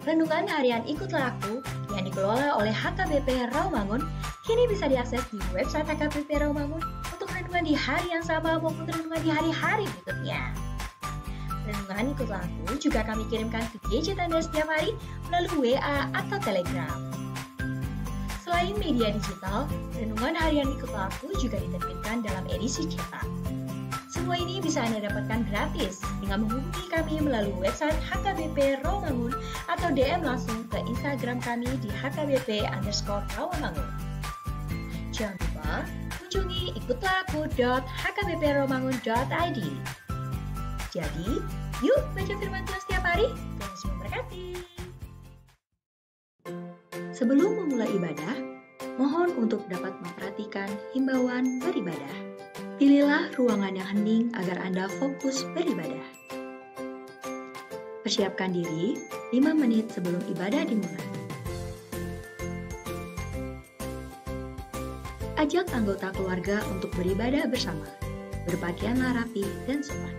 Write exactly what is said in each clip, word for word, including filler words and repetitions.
Renungan harian Ikutlah Aku yang dikelola oleh H K B P Rawamangun kini bisa diakses di website H K B P Rawamangun untuk renungan di hari yang sama maupun renungan di hari-hari berikutnya. Renungan Ikutlah Aku juga kami kirimkan ke gadget Anda setiap hari melalui W A atau Telegram. Selain media digital, renungan harian Ikutlah Aku juga diterbitkan dalam edisi cetak. Semua ini bisa Anda dapatkan gratis dengan menghubungi kami melalui website H K B P Rawamangun atau D M langsung ke Instagram kami di H K B P underscore Rawamangun. Jangan lupa kunjungi ikutlah aku dot H K B P rawamangun dot I D. Jadi, yuk baca firman Tuhan setiap hari. Tuhan Yesus memberkati. Sebelum memulai ibadah, mohon untuk dapat memperhatikan himbauan beribadah. Pilihlah ruangan yang hening agar Anda fokus beribadah. Persiapkan diri lima menit sebelum ibadah dimulai. Ajak anggota keluarga untuk beribadah bersama. Berpakaianlah rapi dan sopan.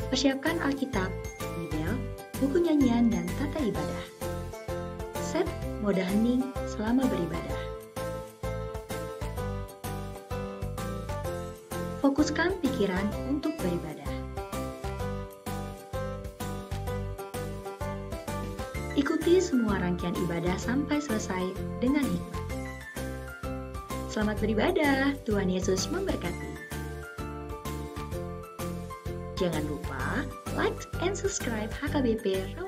Persiapkan Alkitab, Bibel, buku nyanyian, dan tata ibadah. Set mode hening selama beribadah. Fokuskan pikiran untuk beribadah. Ikuti semua rangkaian ibadah sampai selesai dengan hikmat. Selamat beribadah, Tuhan Yesus memberkati. Jangan lupa like and subscribe H K B P Rawamangun.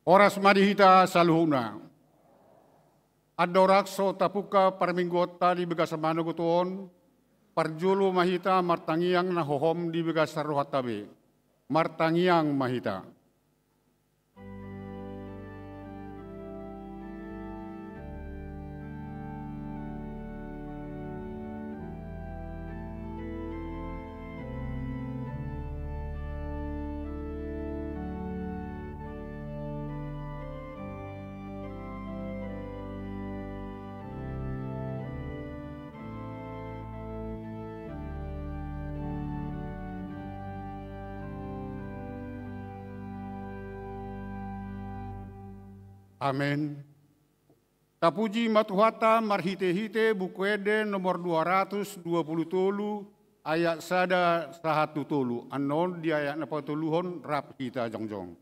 Horas ma di hita saluhutna. Andorang so tapungka parmingguonta di bagasan manogot on, parjolo ma hita martangiang na hohom di bagasan rohanta be. Martangiang ma hita. Amen. Tapuji ma Tuhanta marhitehite Buku Ende nomor dua ratus dua pulu tolu, ayat sada sahat tu tolu. Annon di ayat na patoluhon rap hita jongjong.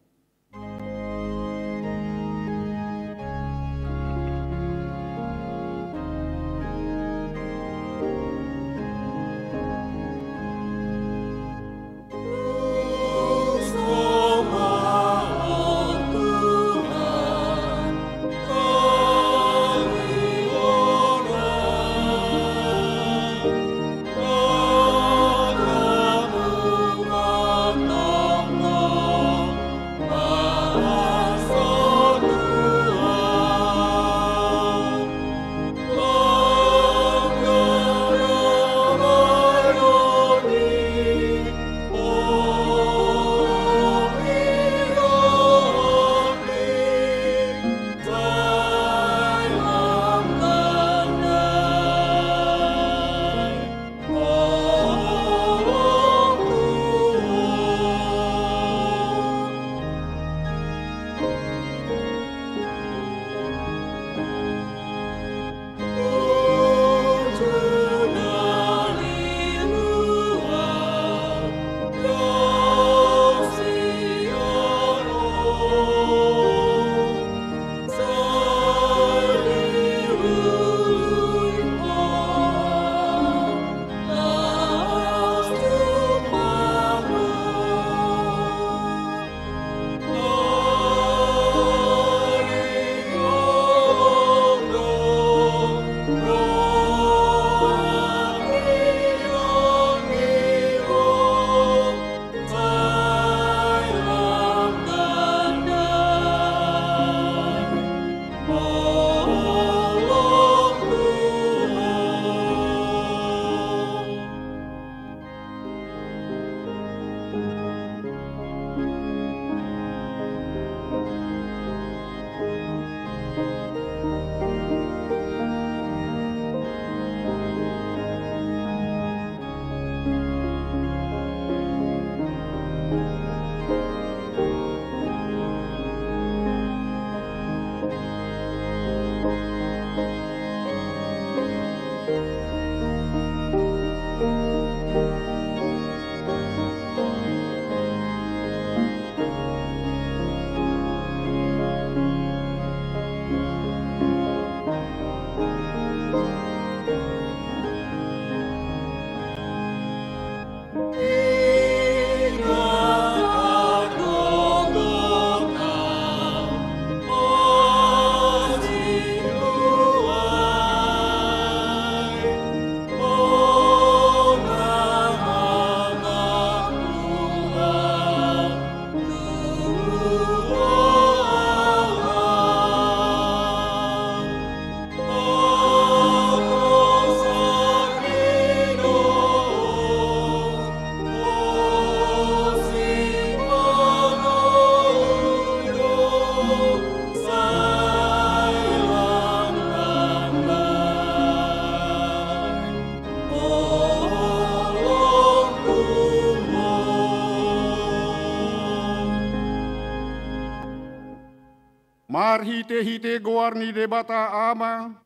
Marhitehite goar ni Debata Ama,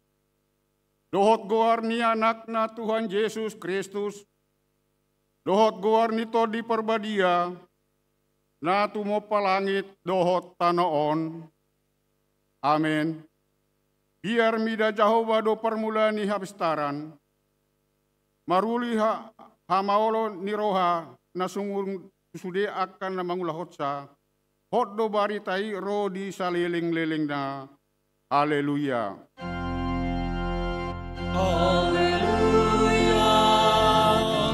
dohot goar ni Anakna Tuhan Jesus Kristus, dohot goar ni Tondi Parbadia, na tumompa langit dohot tano on. Amen. Biar mida Jahowa do parmulaan ni hapistaran, maruli ha-, hamaolon ni roha na sumurung tu sude angka na mangulahonsa, hot do barita i ro di salelenglelengna. Haleluya. Haleluya,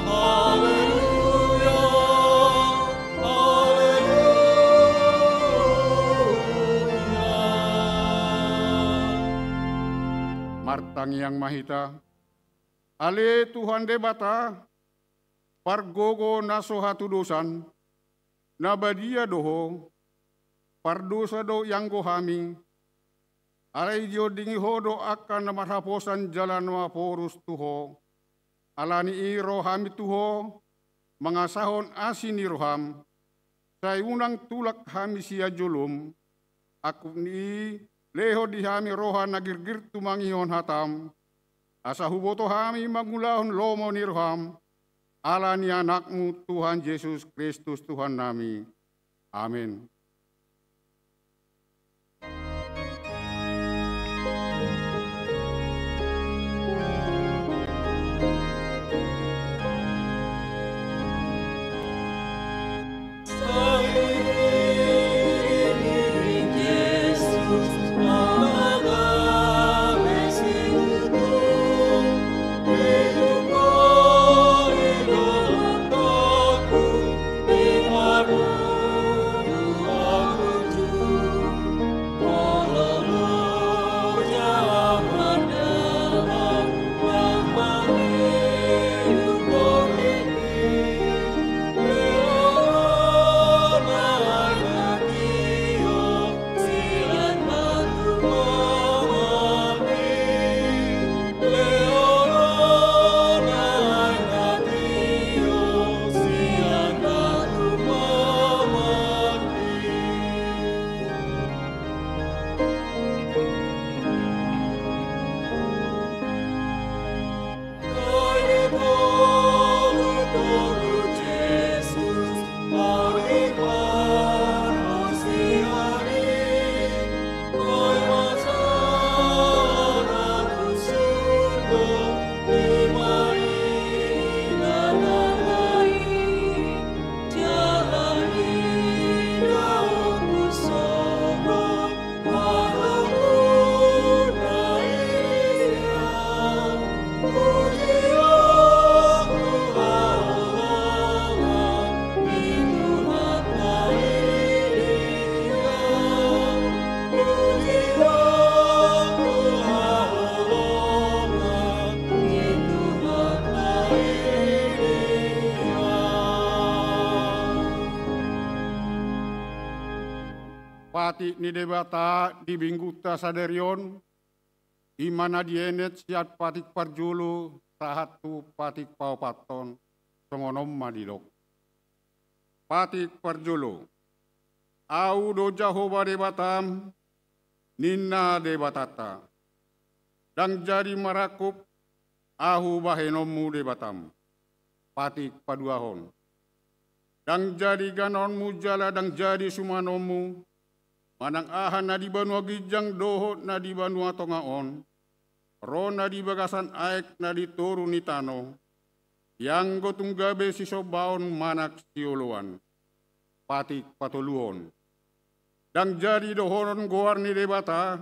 haleluya, haleluya. Martangiang ma hita. Ale Tuhan Debata, pargogo na so hatudosan, na badia do Ho, pardosa do ianggo hami, alai diondingi Ho do angka na marhaposan jala na maporus tu Ho. Ala ni i ro hami tu Ho, mangasahon asi ni roham, sai unang tulak hami sian jolom, angkup ni i lehon di hami roha na girgir tumangihon hatam, asa huboto hami mangulahon lomo ni roham, ala ni Anakmu Tuhan Jesus Kristus Tuhannami. Amen. Patik ni Debata di Minggunta sadari on, i ma na dienet sian patik parjolo sahat tu patik paopathon, songon on ma didok. Patik parjolo. Ahu do Jahowa Debatam, ninna Debatanta. Ndang jadi marangkup Ahu bahenonmu Debatam. Patik paduahon. Ndang jadi ganonmu jala ndang jadi sumanonmu, manang aha na di banua ginjang dohot na di banua tonga on, ro na di bagasan aek na di toru ni tano, ianggo tung gabe sisombaon manang sioloan. Patik patoluhon. Ndang jadi dohonon goar ni Debata,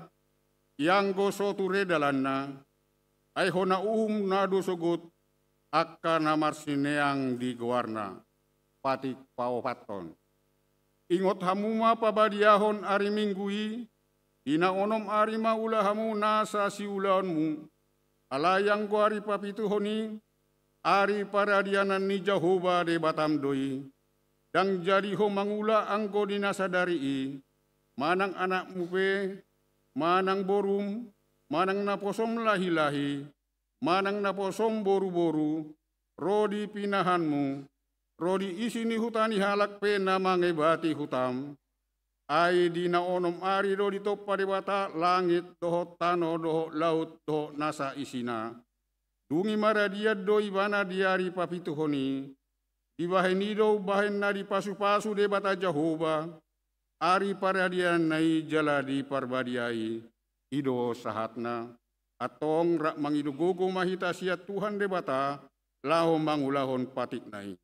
ianggo so ture dalanna, ai hona uhum na do sogot angka na marsineang di goarna. Patik paopathon. Ingot hamu ma pabadiahon ari Minggu i, di na onom ari ma ula hamu nasa siulaonmu, alai anggo ari papituhon i, ari paradianan ni Jahowa Debatam do i. Ndang jadi ho mangula anggo di na sadari i, manang anakmu pe, manang borum, manang naposom lahilahi, manang naposom boruboru, ro di pinahanmu, ro di isi ni huta ni halak pe na mangebati hutam, Ai di na onom ari do ditompa Debata langit dohot tano dohot laut dohot nasa isina. Dung i maradian do ibana di ari papituhon i. Dibahen i do umbahen na dipasupasu Debata Jahowa ari paradianna i jala diparbadiai. I do sahatna. Antong rap mangido gogo ma hita sian Tuhan Debata laho mangulahon patikna i.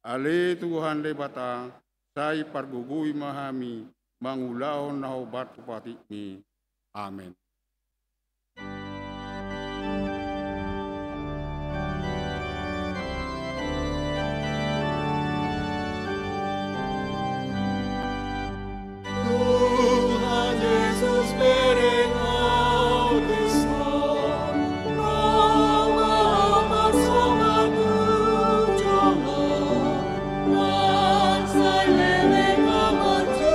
Ale Tuhan Debata, sai pargogoi ma hami mangulahon na hombar tu patikmi. Amen. Tuhan Jesus, bereng au tuson, ro ma au marsogot tu jolom, nang sai leleng au marjual.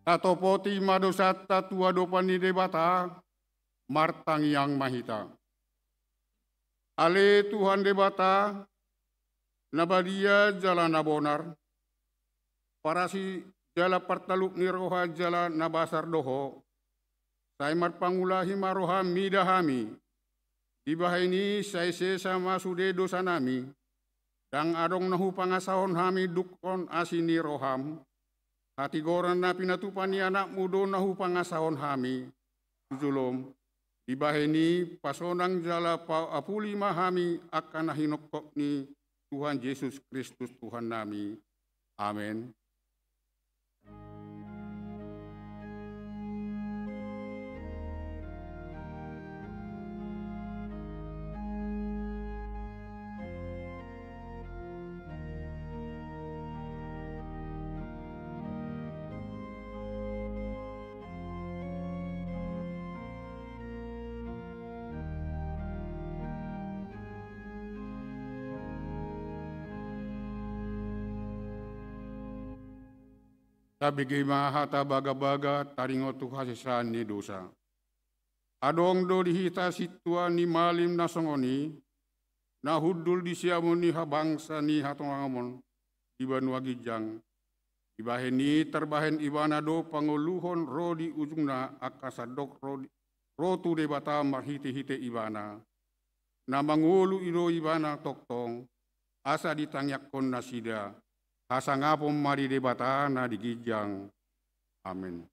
Tatopoti ma dosanta tu adopan ni Debata, martangiang ma hita. Ale Tuhan Debata, na badia jala na bonar, parasi jala partalup ni roha jala na basar do Ho, sai marpangulahi ma roham mida hami. Dibahen i sai sesa ma sude dosanami. Ndang adong na hupangasahon hami dungkon asi ni roham. Hatigoran na pinatupa ni Anakmu do na hupangasahon hami tu jolom. Dibahen i pasonang jala paapuli ma hami angka na hinongkop ni Tuhan Jesus Kristus Tuhannami. Amen. Tabege ma hata bagabaga taringot tu hasesaan ni dosa. Adong do di hita sintua ni malim na songon i, na hundul di siamun ni habangsa ni hatongamon di banua ginjang. Dibahen i tarbahen ibana do pangoluhon ro di ujungna angka sandok ro di, ro tu Debata marhitehite ibana. Na mangolu i do ibana tongtong, asa ditangiangkon nasida. Hasangapon ma di Debata na di ginjang. Amen.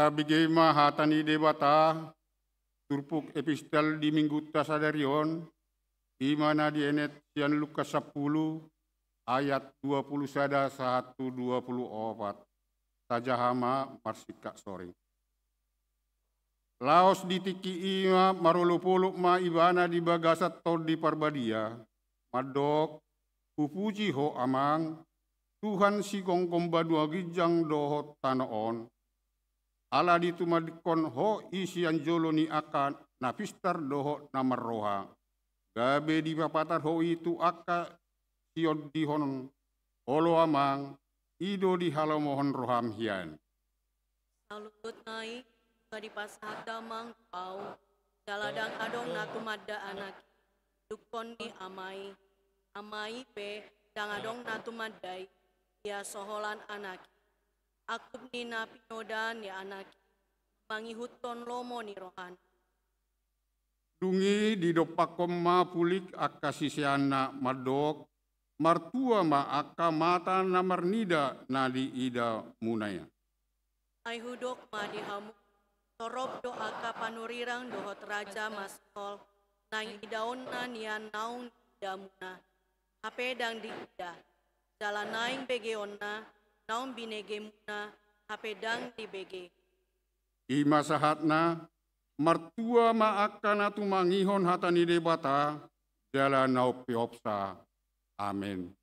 Tabege ma hata ni Debata, turpuk epistel di minggunta sadari on, i ma na dienet sian Lukas sampulu, ayat dua pulu sada sahat tu dua pulu opat. Tajaha ma marsingkat soring. Laos di tingki i ma marolopolop ma ibana di bagasan Tondi Parbadia, mandok, Hupuji ho Amang, Tuhan sigomgom banua ginjang dohot tano on, ala ditumandingkon ho i sian jolo ni angka na pistar dohot na marroha, gabe dipapatar ho i tu angka siondihon. Olo Amang, i do dihalomohon roham hian. Saluhutna i nunga dipasahat damang tu ahu, jala ndang adong na tumanda Anak i, dungkon ni Ama i. Ama i pe ndang adong na tumanda i, ia so holan Anak i. Angkup ni na pinodaan ni Anak i, mangihuthon lomo ni rohana. Dung i didompakkon ma pulik angka siseanna mandok, Martua ma angka mata na marnida na diidamuna i. Ai hudok ma di hamu, torop do angka panurirang dohot raja masihol naeng idaonna nian naung diidamuna, hape ndang diida, jala naeng begeonna naung binegemuna, hape ndang dibege. I ma sahatna, martua ma angka na tumangihon hata ni Debata, jala na umpeopsa. Amen.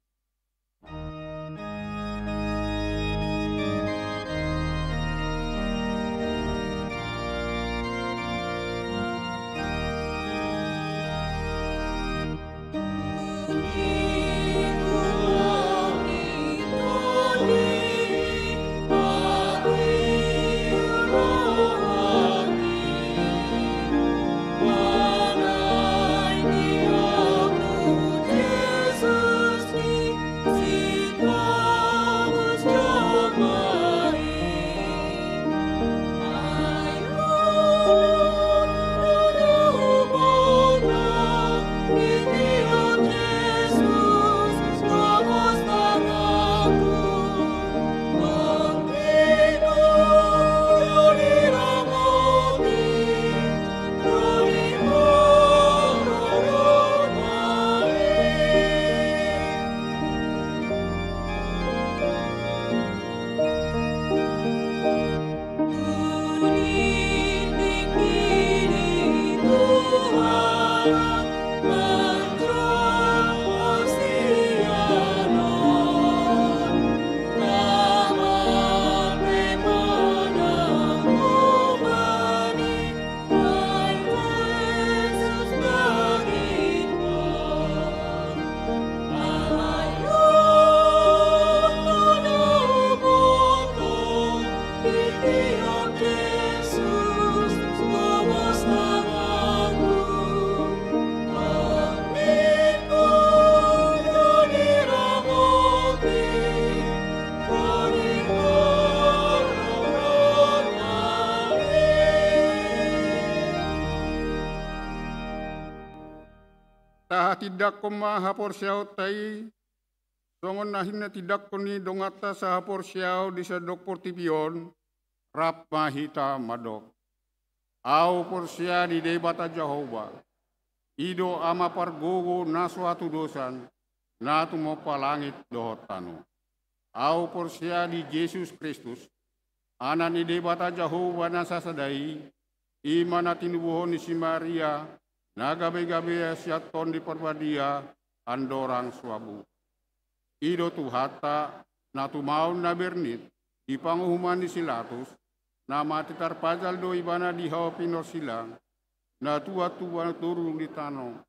Tahatindangkon ma haporseaonta i, songon na hinatindangkon ni donganta sahaporseaon di sandok portibi on, rap ma hita mandok. Ahu porsea di Debata Jahowa, i do Ama pargogo na so hatudosan, na tumompa langit dohot tano. Ahu porsea di Jesus Kristus, Anak ni Debata Jahowa na sasada i, i ma na tinubuhon ni si Maria, na gabegabean sian Tondi Parbadia, andorang so abu. I do Tuhanta, na tumaon na bernit, di panguhuman ni si Latus, na mate tarpajal do ibana di hau pinorsilang, na tuat tu banua toru di tano,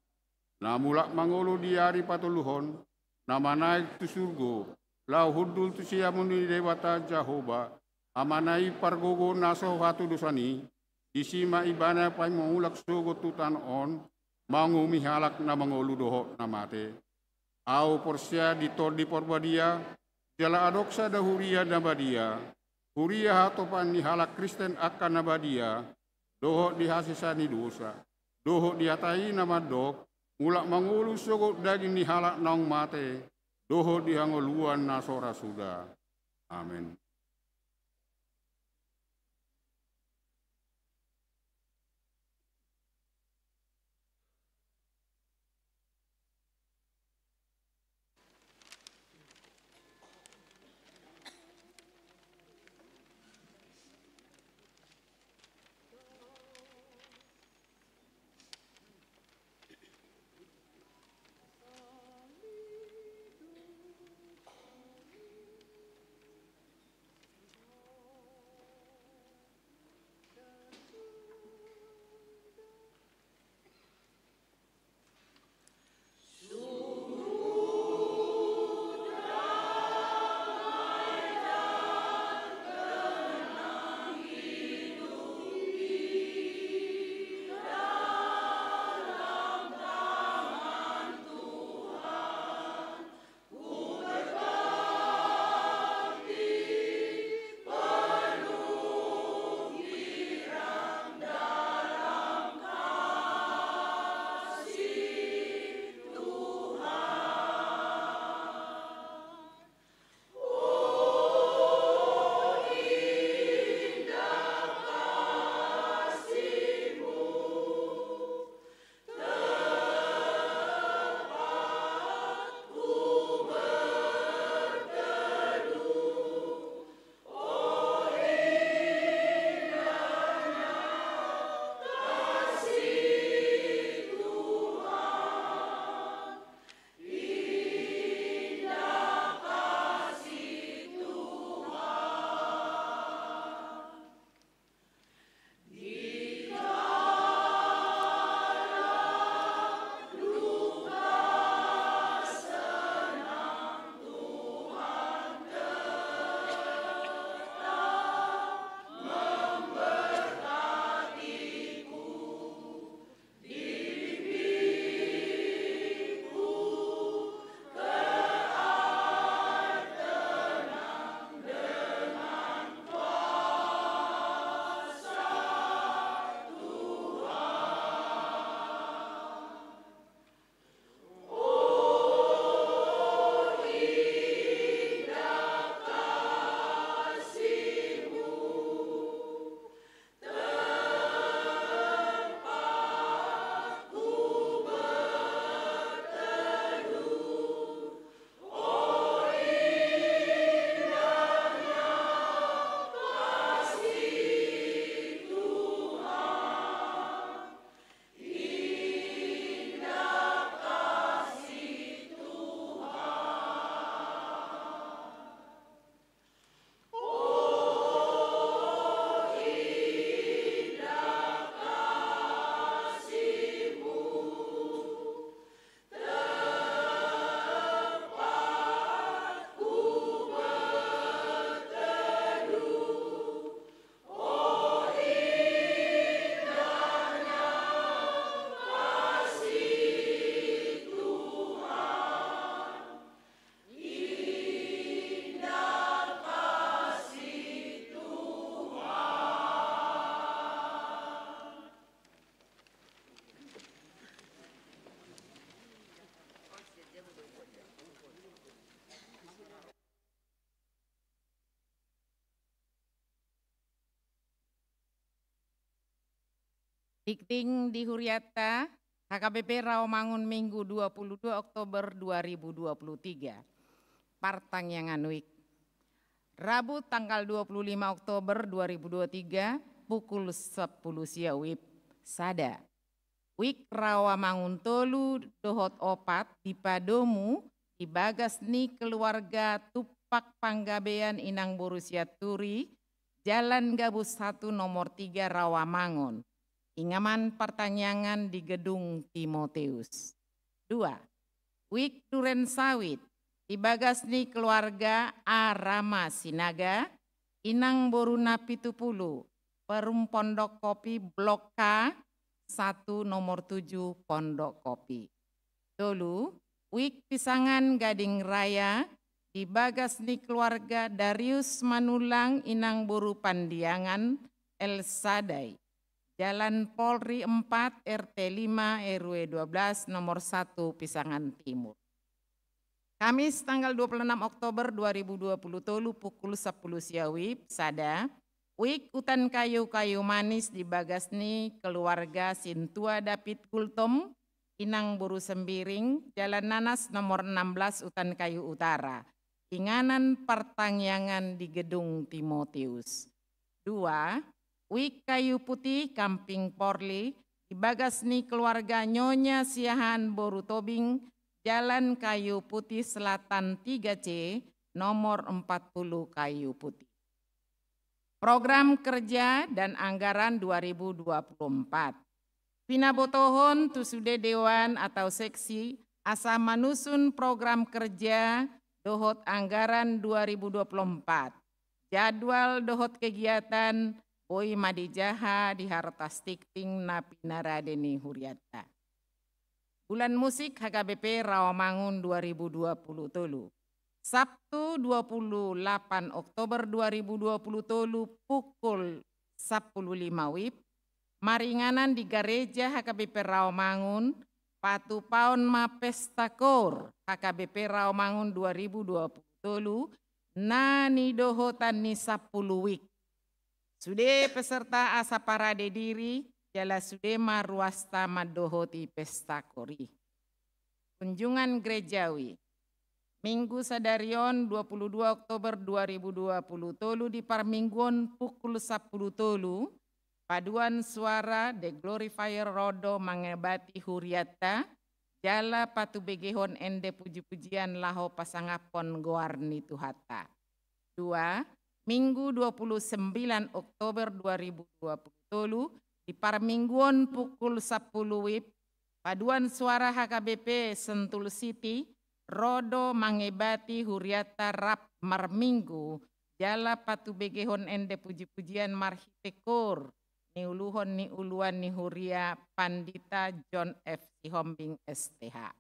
na mulak mangolu di ari patoluhon, na manaek tu surgo, laho hundul tu siamun ni Debata Jahowa, Amana i pargogo na so hatudosan i, disi ma ibana paimulak sogot tu tano on, manguhumi halak na mangolu dohot na mate. Ahu porsea di Tondi Parbadia, jala adong sada huria na badia, huria hatopan ni halak Kristen angka na badia, dohot di hasesaan ni dosa, dohot di hata i na mandok, mulak mangolu sogot daging ni halak naung mate, dohot di hangoluan na so ra suda. Amen. Dikting di hurianta, H K B P Rawamangun, Minggu dua puluh dua Oktober dua ribu dua puluh tiga. Partangiangan wijk. Rabu tanggal dua puluh lima Oktober dua ribu dua puluh tiga, pukul sepuluh sia wib, sada. Wijk Rawamangun tolu dohot opat dipadomu di bagas ni keluarga Tumpak Panggabean Inang Boru Sianturi, Jalan Gabus satu nomor tiga Rawamangun. Inganan partangiangan di Gedung Timoteus. Dua, wijk Duren Sawit, di bagas ni keluarga A Rama Sinaga, Inang Boru Napitupulu, Perum Pondok Kopi, Blok K satu nomor tujuh Pondok Kopi. Tolu, wijk Pisangan Gading Raya, di bagas ni keluarga Darius Manullang Inang Boru Pandiangan, El Sadai, Jalan Polri empat, R T lima, R W dua belas, nomor satu, Pisangan Timur. Kamis tanggal dua puluh enam Oktober dua ribu dua puluh tolu, pukul sepuluh sia wib, sada, wijk Utan Kayu Kayu Manis di bagas ni keluarga Sintua David Gultom, Inang Boru Sembiring, Jalan Nanas nomor enam belas Utan Kayu Utara. Inganan partangiangan di Gedung Timoteus. Dua, wijk Kayu Putih, Kampung Porli, di bagas ni keluarga Nyonya Siahaan Boru Tobing, Jalan Kayu Putih Selatan tiga C, nomor empat puluh Kayu Putih. Program kerja dan anggaran dua ribu dua puluh empat. Pinabotohon tu sude dewan atau seksi asa manusun program kerja dohot anggaran dua ribu dua puluh empat. Jadwal dohot kegiatan boi ma dijaha di hartas tikting na pinarade ni hurianta. Bulan musik H K B P Rawamangun dua ribu dua puluh tolu. Sabtu dua puluh delapan Oktober dua ribu dua puluh tolu, pukul sepuluh lima wib, maringanan di gareja H K B P Rawamangun, patupaon ma pesta koor H K B P Rawamangun dua ribu dua puluh tolu, na nidohotan ni sampulu wijk. Sude peserta asa parade diri, jala sude ma ruasta mandohoti pesta koor i. Kunjungan gerejawi. Minggu sadari on, dua puluh dua Oktober dua ribu dua puluh tolu, di parmingguon pukul sampulu tolu, paduan suara The Glorifier ro do mangebati hurianta, jala patubegehon ende puji-pujian laho pasangaphon goar ni Tuhanta. Dua, Minggu dua puluh sembilan Oktober dua ribu dua puluh tolu, di parmingguon pukul sampulu wib, paduan suara H K B P Sentul City ro do mangebati hurianta rap marminggu, jala patubegehon ende puji-pujian marhite koor, niuluhon ni uluan ni huria Pandita John F Sihombing S T H.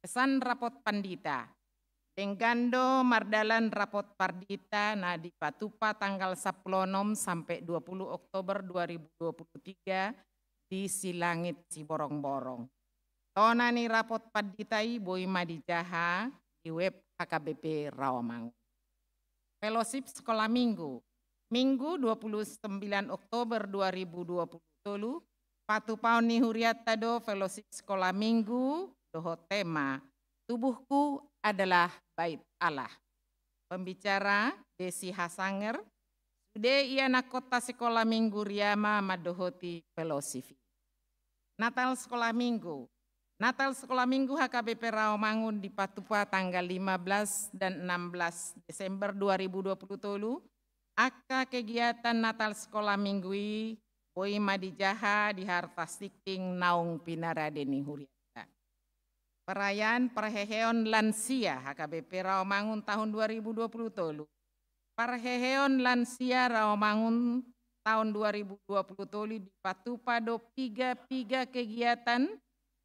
Pesan rapot pandita. Denggan do mardalan rapot pandita na dipatupa tanggal sampulu onom sampe dua puluh Oktober dua ribu dua puluh tiga di Silangit Siborongborong. Tona ni rapot pandita i boi ma dijaha di web H K B P Rawamangun. Fellowship Sekolah Minggu. Minggu dua puluh sembilan Oktober dua ribu dua puluh tolu, patupaon ni hurianta do fellowship Sekolah Minggu dohot tema, Tubuhku Adalah Bait Allah. Pembicara, Desi Hasanger. Sude ianakhonta Sekolah Minggu Riama mandohoti fellowship i. Natal Sekolah Minggu. Natal Sekolah Minggu H K B P Rawamangun dipatupa tanggal lima belas dan enam belas Desember dua ribu dua puluh tolu. Angka kegiatan Natal Sekolah Minggu i boi ma dijaha di hartas tikting naung pinarade ni hurianta. Perayaan parheheon lansia H K B P Rawamangun tahun dua ribu dua puluh tolu. Parheheon lansia Rawamangun tahun dua ribu dua puluh tolu dipatupa do piga-piga kegiatan,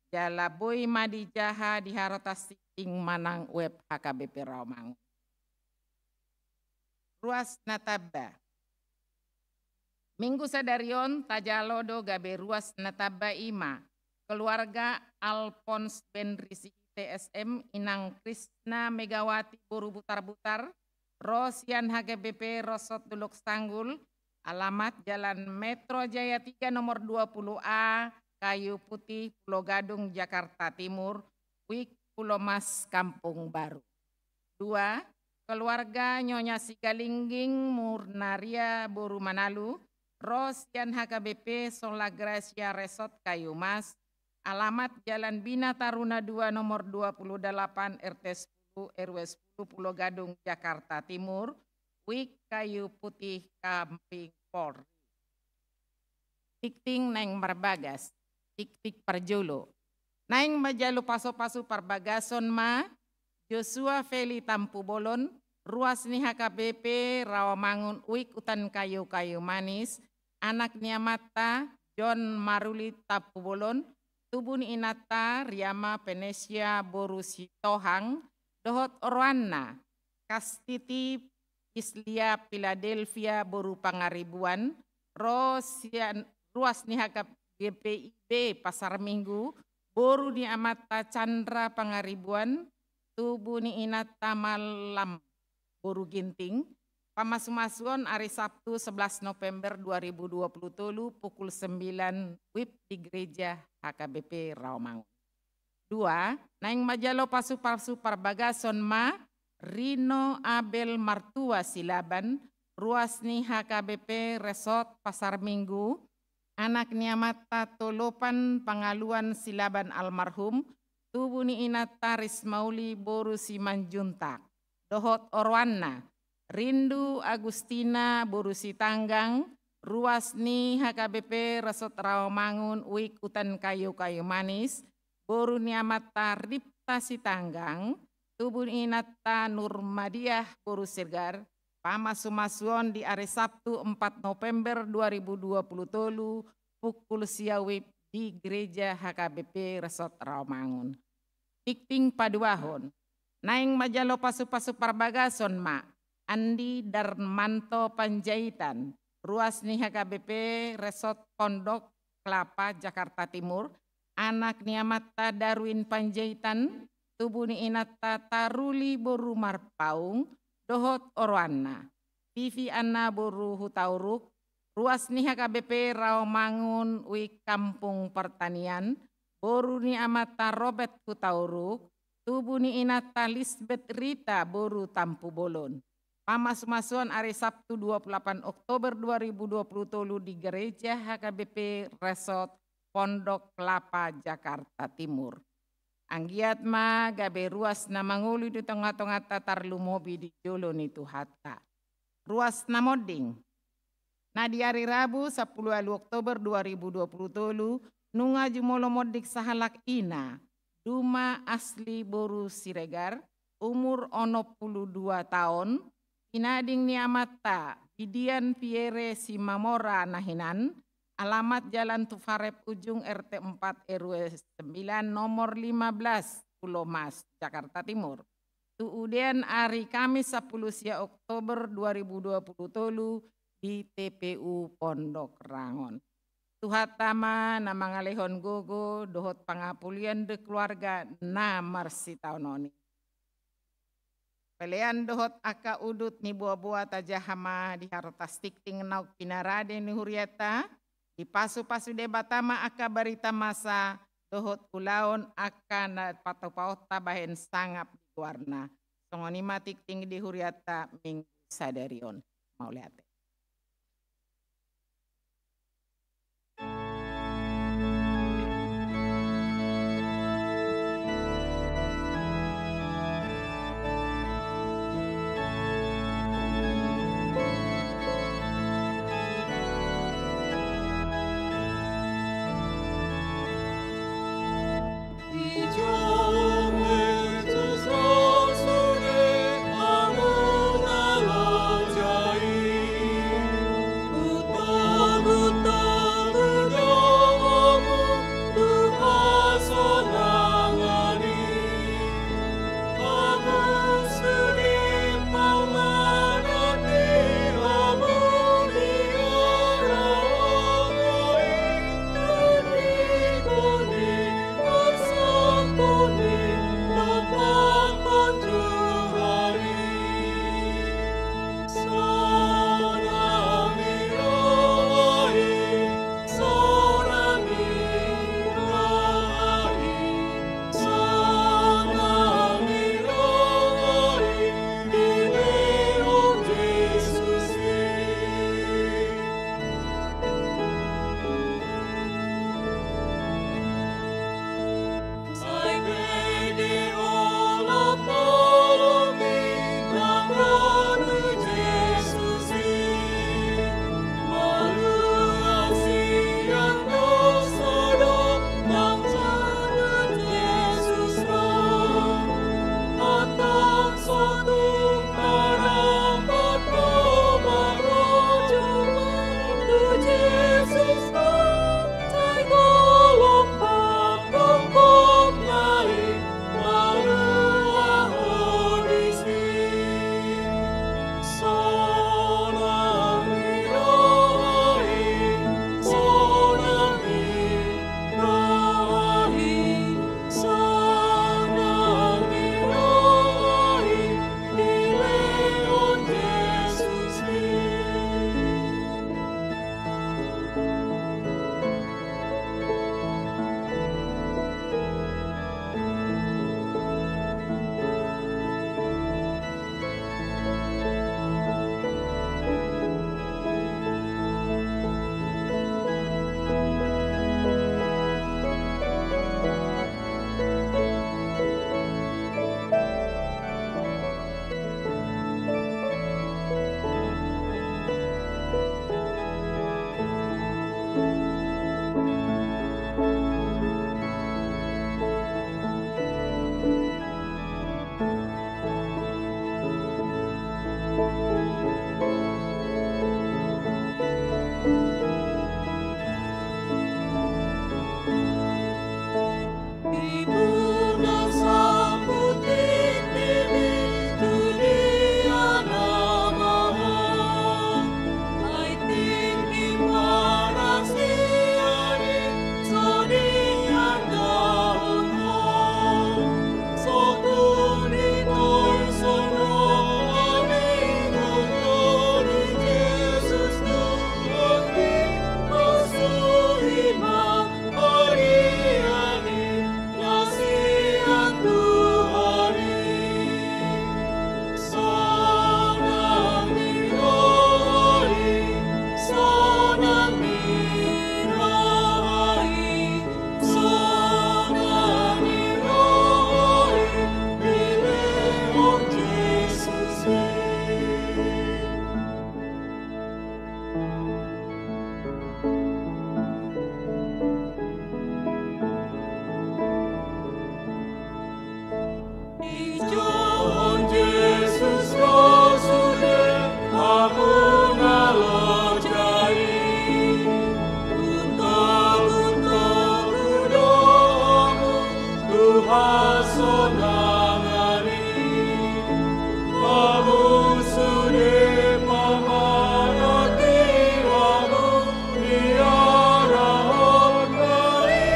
jala boi ma dijaha di hartas tikting manang web H K B P Rawamangun. Ruas na tamba. Minggu sadari on tajalo do gabe ruas na tamba, i ma keluarga Alphonse Benrisi T S M, Inang Krisna Megawati boru Butarbutar, ro sian H K B P Rosot Dolok Sanggul, Alamat Jalan Metro Jaya tiga nomor dua puluh A, Kayu Putih, Pulo Gadung, Jakarta Timur, Wik Pulo Mas, Kampung Baru. Dua, keluarga Nyonya Sigalingging Murnaria boru Manalu, ro sian H K B P Sola Gracia Resort Kayu Mas, alamat Jalan Bina Taruna dua nomor dua puluh delapan, R T sepuluh, R W sepuluh, Pulo Gadung, Jakarta Timur, Wik Kayu Putih, Kampung Polri. Tingting naeng marbagas, tingting parjolo. Naeng manjalo pasupasu parbagason ma Joshua Feli Tampubolon, ruas ni H K B P Rawamangun, Wik Hutan Kayu, Kayu Manis, anak ni amanta John Maruli Tampubolon, tubu ni inanta Riama Venesia boru Sitohang, dohot oroanna Kastiti Islia Philadelphia boru Pangaribuan, ro sian ruas ni H K B P I B Pasar Minggu, boru ni amanta Chandra Pangaribuan, tubu ni inanta Malam boru Ginting. Pamasumasuon ari Sabtu sebelas November dua ribu dua puluh tolu pukul sembilan W I B di Gereja H K B P Rawamangun. Dua, naeng manjalo pasupasu parbagason ma Rino Abel Martua Silaban, ruas ni H K B P Resort Pasar Minggu, anak ni amanta Tolopan Pangaluan Silaban almarhum, tubu ni inanta Rismauli boru Simanjuntak, dohot oroanna Rindu Agustina boru Sitanggang, ruas ni H K B P Resort Rawamangun, Wik Hutan Kayu, Kayu Manis, boru ni amanta Ripta Sitanggang, tubu ni inanta Nurmadiah boru Siregar. Pamasumasuon di ari Sabtu empat November dua ribu dua puluh tolu pukul sia W I B di Gereja H K B P Resort Rawamangun. Tingting paduahon. Naeng manjalo pasupasu parbagason ma Andi Darmanto Panjaitan, ruas ni H K B P Resort Pondok Kelapa, Jakarta Timur, anak ni amanta Darwin Panjaitan, tubu ni inanta Taruli boru Marpaung, dohot oroanna Vivi Anna boru Hutauruk, ruas ni H K B P Rawamangun, Wik Kampung Pertanian, boru ni amanta Robert Hutauruk, tubu ni inanta Lisbeth Rita boru Tampubolon. Pamasumasuon ari Sabtu dua puluh delapan Oktober dua ribu dua puluh tolu di Gereja H K B P Resort Pondok Kelapa, Jakarta Timur. Anggiat ma gabe ruas na mangolu di tongatonganta, tarlumobi di jolo ni Tuhanta. Ruas na monding. Na di ari Rabu sampulu ualu Oktober dua ribu dua puluh tolu, nunga jumolo monding sahalak ina, Duma Asli boru Siregar, umur onom pulu dua taon, pinading ni amanta Bidian Pierre Simamora na hinan, alamat Jalan Tufarep Ujung, R T empat, R W sembilan, nomor lima belas, Pulo Mas, Jakarta Timur. Tu udean ari Kamis sampulu sia Oktober dua ribu dua puluh tolu di T P U Pondok Rangon. Tuhanta ma na mangalehon gogo dohot pangapulian di keluarga na marsitaonon i. Pelean dohot angka udut ni boaboa tajaha ma di harotas tingting naung pinarade ni hurianta, dipasupasu Debata ma angka barita masa dohot ulaon angka na patupaonta bahen sangap di goarna. Songon i ma tingting di hurianta minggu sadari on. Mauliate. Hasonangan i, ahu sude pamanat di hamu, diarahon bani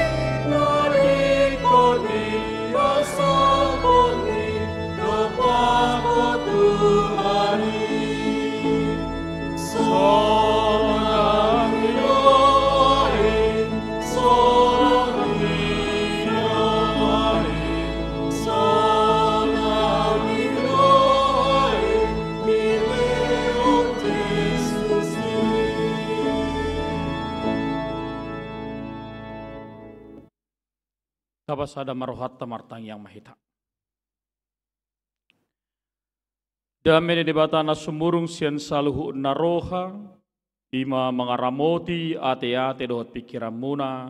na ringkot i, asa boi dompak ho Tuhan i. Sonang i do ahu, sonang i do ahu, sonang i do ahu, dilehon Kristus i. Tapasada ma rohanta, martangiang ma hita. Dame ni Debata na sumurung sian saluhutna roha, i ma mangaramoti ateate dohot pingkiranmuna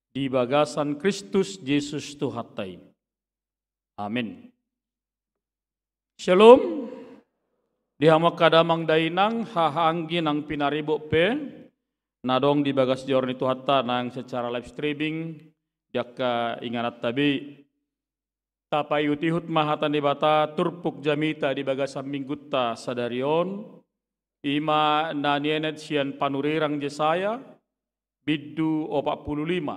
di bagasan Kristus Jesus Tuhanta i. Amin. Syalom. Di hamu angka damang dainang, hahaanggi nang pinaribot pe na adong di bagas joro ni Tuhanta nang secara live streaming, di angka ingananta be. Tapaihutihut ma hata ni Debata turpuk jamita di bagasan minggunta sadari on, i ma na nienet sian panurirang Jesaya, bindu opat pulu lima,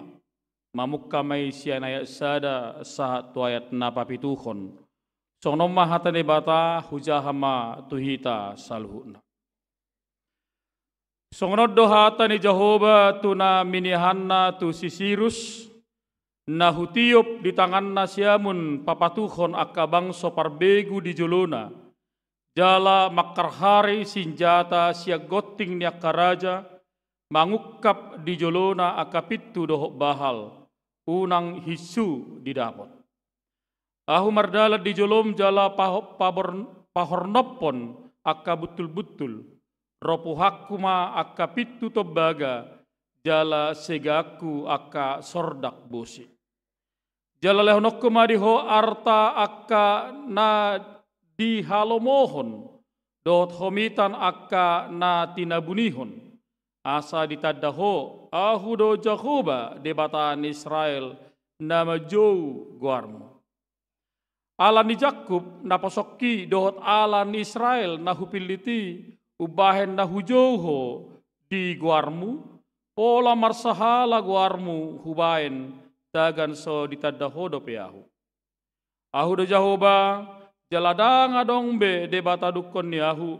mamungka ma i sian ayat sada sahat tu ayat na papituhon. Songon on ma hata ni Debata, hujaha ma tu hita saluhutna. Songon on do hata ni Jahowa tu na miniahanna tu si Sirus, na hutiop di tanganna siamun papatuhon angka bangso parbegu di jolona, jala mangkarhari sinjata sian gonting ni angka raja, mangungkap di jolona angka pintu dohot bahal, unang hinsu didapot. Ahu mardalan di jolom jala paho-, pabor-, pahornophon angka buntulbuntul, ro puhanku ma angka pintu tombaga, jala segaanku angka sordak bosi. Jala lehononku ma di ho arta angka na dihalomohon, dohot homitan angka na tinabunihon, asa ditanda ho, Ahu do Jahowa, Debata ni Israel, na manjou goarmu. Ala ni Jakub na posongki dohot ala ni Israel na hupillit i, umbahen na hujou ho di goarmu, pola marsahala goarmu hubahen, tagan so ditanda ho dope Ahu. Ahu do Jahowa, jala ndang adong be debata dungkon ni Ahu,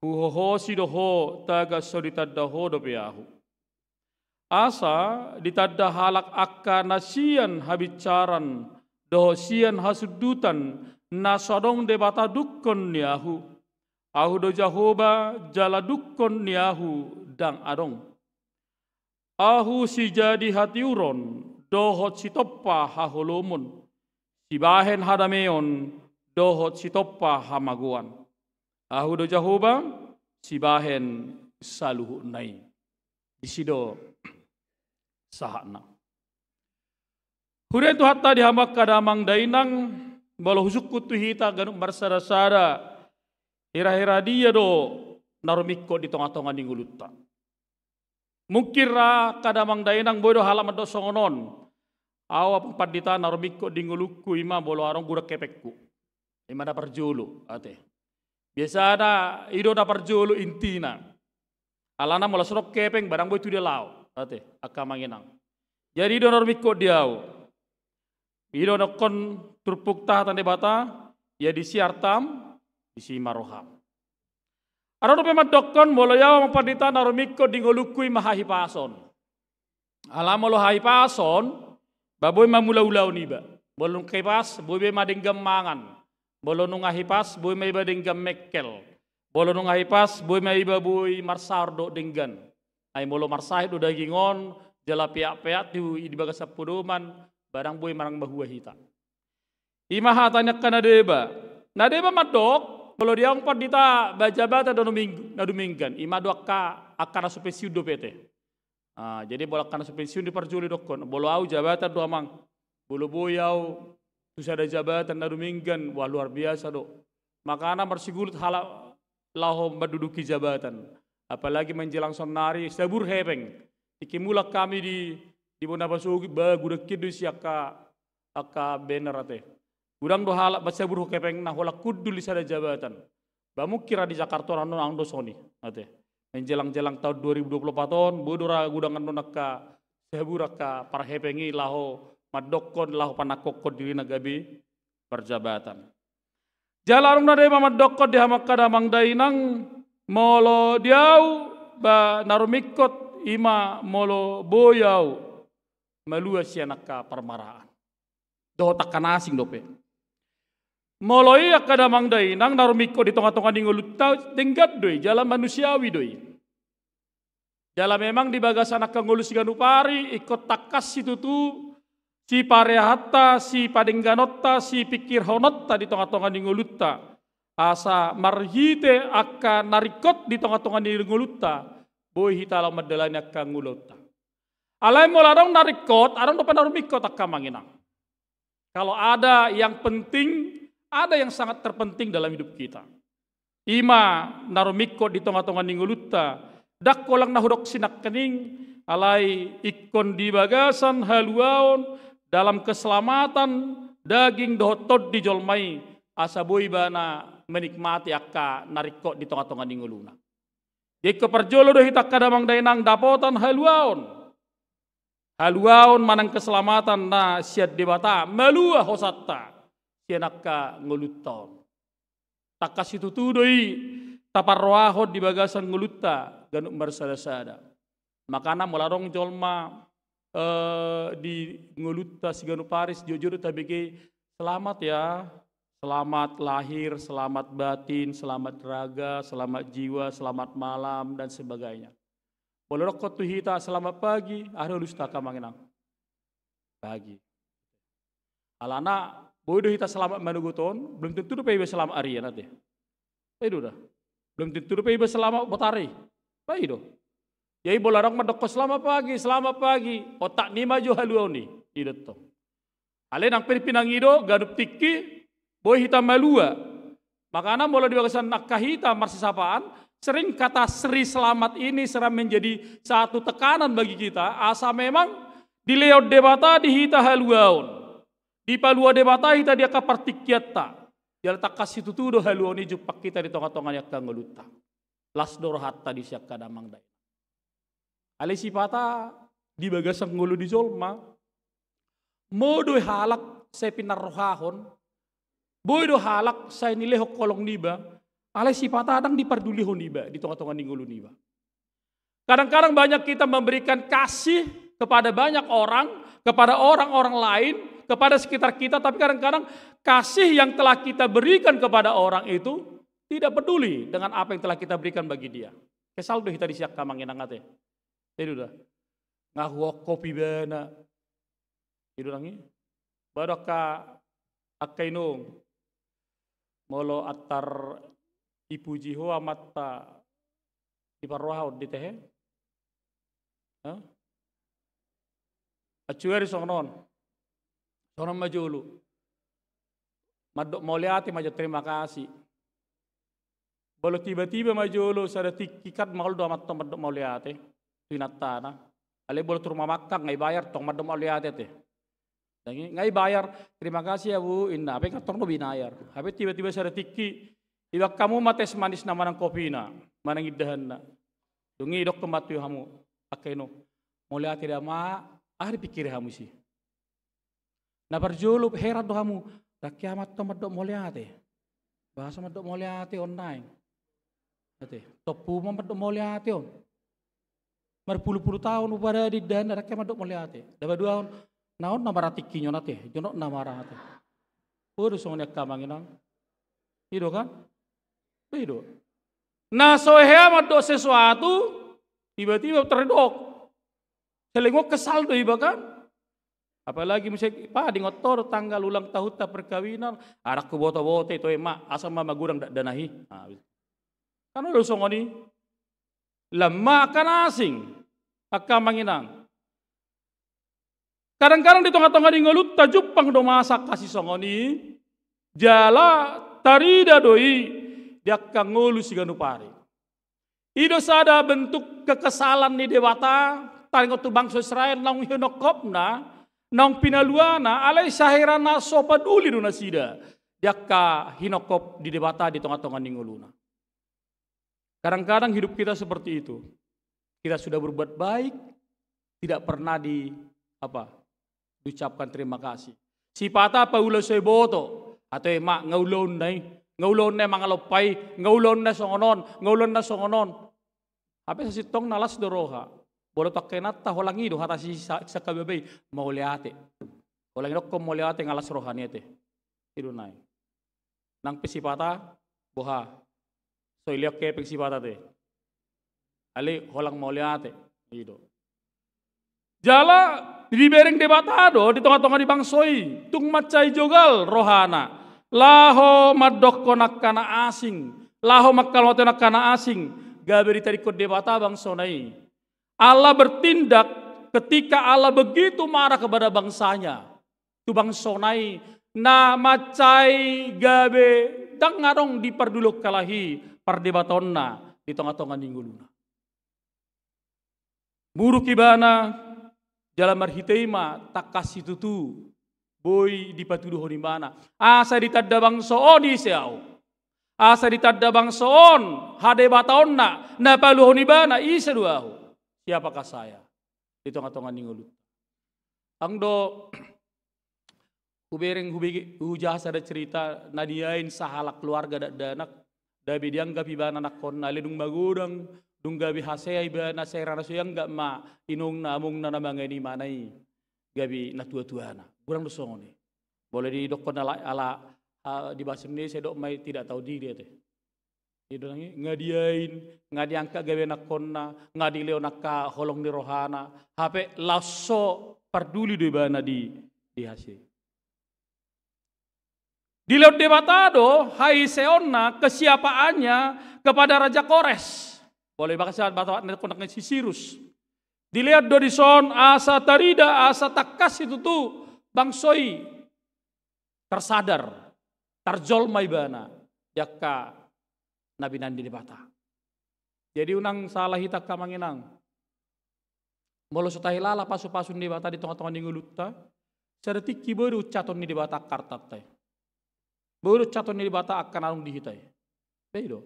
huhohosi do ho tagan so ditanda ho dope Ahu. Asa ditanda halak angka na sian habinsaran dohot sian hasundutan na so adong debata dungkon ni Ahu. Ahu do Jahowa, jala dungkon ni Ahu ndang adong. Ahu sijadi hatiuron dohot sitompa haholomon, sibahen hadameon dohot sitompa hamagoan. Ahu do Jahowa, sibahen saluhutna i. Disi do sahatna. Huria ni Tuhanta, di hamu angka damang dainang, molo husungkun tu hita ganup marsadasada, hira-hira dia do na rumingkot di tongatonga ni ngolunta. Mungkin ra angka damang dainang boi do halak mandok songon on. Au, amang pandita, na rumingkot di ngolungku i ma molo adong godang hepengku. I ma na parjolo, ate. Biasana i do na parjolo intina. Alana molo so adong hepeng, ba ndang boi tu dia laho, ate, angka amang inang. Jadi i do na rumingkot di au. I do dokkon turpukta hata ni Debata, ia disi artam, disi ma roham. Adong dope mandokkon, molo au, amang pandita, na rumingkot di ngolungku i ma hahipason. Ala molo hahipason, ba boi ma mulaulaon iba. Molo nunga hipas, boi be ma denggan mangan. Molo nunga hipas, boi ma iba denggan mengkel. Molo nunga hipas, boi ma iba boi marsaor dohot denggan. Ai molo marsahit do daging on, jala peak-peak tu i di bagasan podoman, ba ndang boi manang mahua hita. I ma hata ni angka na deba. Na deba mandok, molo di au, amang pandita, ba jabatan do na dumeng-, na dumenggan. I ma do angka, angka na so pensiun dope, ate. Ah, jadi molo angka na so pensiun do parjolo didokkon, molo au jabatan do, amang. Molo boi au tu sada jabatan na dumenggan, wah, luar biasa do. Makana marsigulut halak laho manduduki jabatan. Apalagi menjelang saonnari, sabur hepeng. Tingki mulak hami di, di bona pasogit, ba godang hian do isi angka angka banner ate. Godang do halak mansai buruk hepengna holan hundul di sada jabatan. Ba mungkin ra di Jakarta on, annon do songon i ate. Menjelang-jelang taon dua ribu dua puluh empat on, boi do ra godang annon angka sahat angka parhepeng i laho mandokkon, laho panangkokhon dirina gabe parjabatan. Jala adong nada i ma mandokkon di hamu angka damang dainang, molo di au ba na rumingkot i ma molo boi au malua sian angka parmaraan. Dohot angka na asing dope. Molo i angka damang dainang na rumingkot di tonga-tonga ni ngolunta, denggan do i, jala manusiawi do i. Jala memang di bagasan angka ngolu siganup ari ingkon tangkas situtu sipareahanta, sipadengganonta, sipingkirhononta di tonga-tonga ni ngolunta, asa marhite angka na ringkot di tonga-tonga ni ngolunta boi hita laho mandalani angka ngolunta. Alai molo adong na ringkot, adong dope na rumingkot angka amang inang. Kalau ada yang penting, ada yang sangat terpenting dalam hidup kita. I ma na rumingkot di tonga-tonga ni ngolunta, ndang holan na hudok sinangkaning, alai ingkon di bagasan haluaon dalam keselamatan daging dohot tondi jolma i, asa boi ibana menikmati angka na ringkot di tonga-tonga ni ngoluna. Jadi ingkon parjolo do hita angka damang dainang dapotan haluaon. Haluaon manang keselamatan na sian Debata, malua hosanta sian angka ngolunta on. Tangkas situtu do i taparrohahon di bagasan ngolunta ganup marsada-sada. Makana molo adong jolma, eh, di ngolunta siganup ari, jotjot do tabege, selamat ya, selamat lahir, selamat batin, selamat raga, selamat jiwa, selamat malam, dan sebagainya. Molo dokkon tu hita selamat pagi, aha do alusta angka amang inang? Pagi. Alana boi do hita selamat manogot on, belum tentu dope iba selamat arian ate. Ba i do da. Belum tentu dope iba selamat botari. Ba i do. Jadi molo adong mandokkon selamat pagi, selamat pagi, otak ni i ma jo haluaon i. I do tong. Alai nang pe pinangido ganup tingki boi hita malua. Makana molo di bagasan angka hita marsisapaan, sering kata Sri Selamat ini sering menjadi satu tekanan bagi kita, asa memang dilehon Debata di hita haluaon. Dipalua Debata hita di angka partingkianta. Jala tangkas situtu do haluaon i jumpang hita di tonga-tonga ni angka ngolunta. Las do rohanta disi angka damang dainang. Alai sipata di bagasan ngolu ni jolma, boi do halak sai pinarrohahon, boi do halak sai nilehon holong niba, alai sipata ndang dipardulihon iba di tonga-tonga ni ngolu niba. Kadang-kadang banyak kita memberikan kasih kepada banyak orang, kepada orang-orang lain, kepada sekitar kita, tapi kadang-kadang kasih yang telah kita berikan kepada orang itu tidak peduli dengan apa yang telah kita berikan bagi dia. Kesal do hita disi angka amang inang ate. I do da. Nga huokkop ibana. I do nang i. Ba do angka, angka inong. Molo antar dipuji ho amanta diparrohahon, ditehe? Hah? Acuari songon on. Songon on ma jolo. Mandok mauliate ma jo, terima kasih. Molo tiba-tiba ma jolo sada tingki kan maol do amanta on mandok mauliate tu inantana. Alai molo tu rumah makan nga ibayar tong mandok mauliate ate. Nga ibayar, terima kasih ya Bu, inna, hape nga tong do binayar. Hape tiba-tiba sada tingki, iba hamu ma teh manisna manang kopina, manang indahanna. Dung i didok ma tu hamu, angka inong, mauliate da ma, aha dipingkiri hamu disi? Na parjolo heran do hamu, ndang hea amanta on mandok mauliate. Boasa mandok mauliate on naeng? Ate, tompu ma mandok mauliate on. Marpulu-pulu taon upa da di indahanna ndang hea mandok mauliate. Na paduahon, na on na mara tingkina on ate, jonok na mara ate. Boi do songon i angka amang inang. I do kan? Boi do. Na so hea mandok sesuatu, tiba-tiba tardok. Seleng on kesal do iba kan? Apalagi muse, pa, diingot ho do tanggal ulang tahunta perkawinan, ndang huboto-boto i, toe ma, asal ma magodang dakdanak i. Kan olo songon i. Lam ma angka na asing, angka amang inang. Kadang-kadang di tonga-tonga ni ngolunta jumpang do masa angka sisongon i, jala tarida do i di angka ngolu siganup ari. I do sada bentuk kekesalan ni Debata taringot tu bangso Israel naung hinongkopna, naung pinaluana, alai sahira na so paduli do nasida di angka hinongkop ni Debata di tonga-tonga ni ngoluna. Kadang-kadang hidup kita seperti itu. Kita sudah berbuat baik, tidak pernah di apa? Diucapkan terima kasih. Sipata paula so diboto, atau e ma nga ulaonna i, nga ulaonna mangalompa i, nga ulaonna songon on, nga ulaonna songon on. Hape sasintongna las do roha. Molo tu angka inanta holan i do hata si sa-, sangkababa i, mauliate. Holan i dokkon mauliate nga las roha ni ate. I do nai. Nang pe sipata, boha. So dilehon hepeng sipata te. Alai holan mauliate. I do. Jala dibereng Debata do di tonga-tonga ni bangso i, tung mansai jogal rohana. Laho mandokkon angka na asing, laho mangkaluathon angka na asing, gabe ditadingkon Debata bangsona i. Allah bertindak ketika Allah begitu marah kepada bangsanya. Tu bangsona i na mansai gabe ndang adong dipardulihon halahi pardebataonna di tonga-tonga ni ngoluna. Muruk ibana, jala marhite i ma tangkas situtu boi dipatuduhon ibana. Asa ditanda bangso on ise ahu. Asa ditanda bangso on hadebataonna, na paluahon ibana ise do ahu. Siapakah saya? Di tonga-tonga ni ngolunta. Ang do hubereng, hubege-, hujaha sada cerita na niain sahalak keluarga dakdanak, gabe dianggap ibana nangkon na le dung magodang, dung gabe hasea ibana, sera na so ianggap ma inongna, amongna na mangaen ibana i gabe na tua-tuana. Godang do songon i. Molo didokkon ala, ala, ah, di bahasa Indonesia dok mai tidak tahu diri ate. I do nang i, nga diain, nga diangkat gabe nangkonna, nga dilehon angka holong ni rohana, hape laos so parduli do ibana di, di hasea i. Dilehon Debata do haiseonna, kesiapaannya kepada Raja Kores. Molo bahasa Batak nangkon si Sirus. Dilehon do dison asa tarida, asa tangkas situtu bangso i tersadar, tarjolma ibana di angka na binahen ni Debata. Jadi unang salah hita angka amang inang. Molo so tahilala pasu-pasu ni Debata di tonga-tonga ni ngolunta, sada tingki boi do uncaton ni Debata angka artanta i. Boi do uncaton ni Debata angka na adong di hita i. Boi do.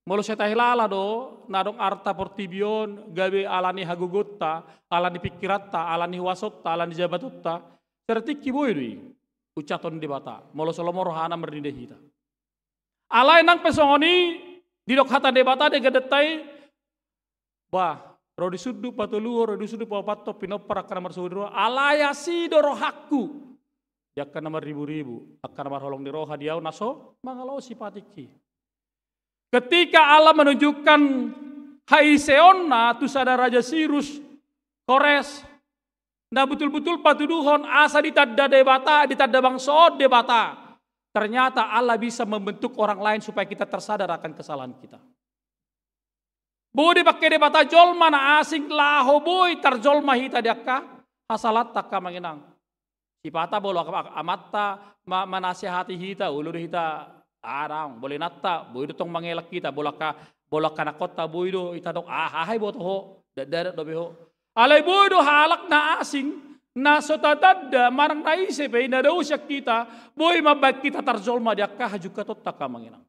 Molo so tahilala do na adong arta portibi on gabe ala ni hagogoonta, ala ni pingkiranta, ala ni huasonta, ala ni jabatonta, sada tingki boi do i uncaton ni Debata molo so lomo rohana marnida hita. Alai nang pe songon i, didok hata Debata di gadanta i, bah, ro di sundut patoluhon, ro di sundut paopathon, pinompar angka na marsogot ni roha, alai asi do rohangku di angka na marribu-ribu, angka na marholong ni roha di ahu na so mangalaosi patikki. Ketika Allah menunjukkan haiseonna tu sada raja Sirus, Kores, na betul-betul patuduhon asa ditanda Debata, ditanda bangso on Debata. Ternyata Allah bisa membentuk orang lain supaya kita tersadar akan kesalahan kita. Boi dipangke Debata jolma na asing laho boi tarjolma hita di angka hasalaanta angka amang inang. Sipata molo angka amanta ma-, manasehati hita, olo do hita, ah, dang, molo inanta, boi do tong mangelek hita, molo angka, molo angka anakkonta boi do hita dok, ah, aha iboto ho, dakdanak dope ho. Alai boi do halak na asing, na so tatanda, manang na ise pe, na dao sian hita, boi mambahen hita tarjolma di angka hajungkatonta angka amang inang.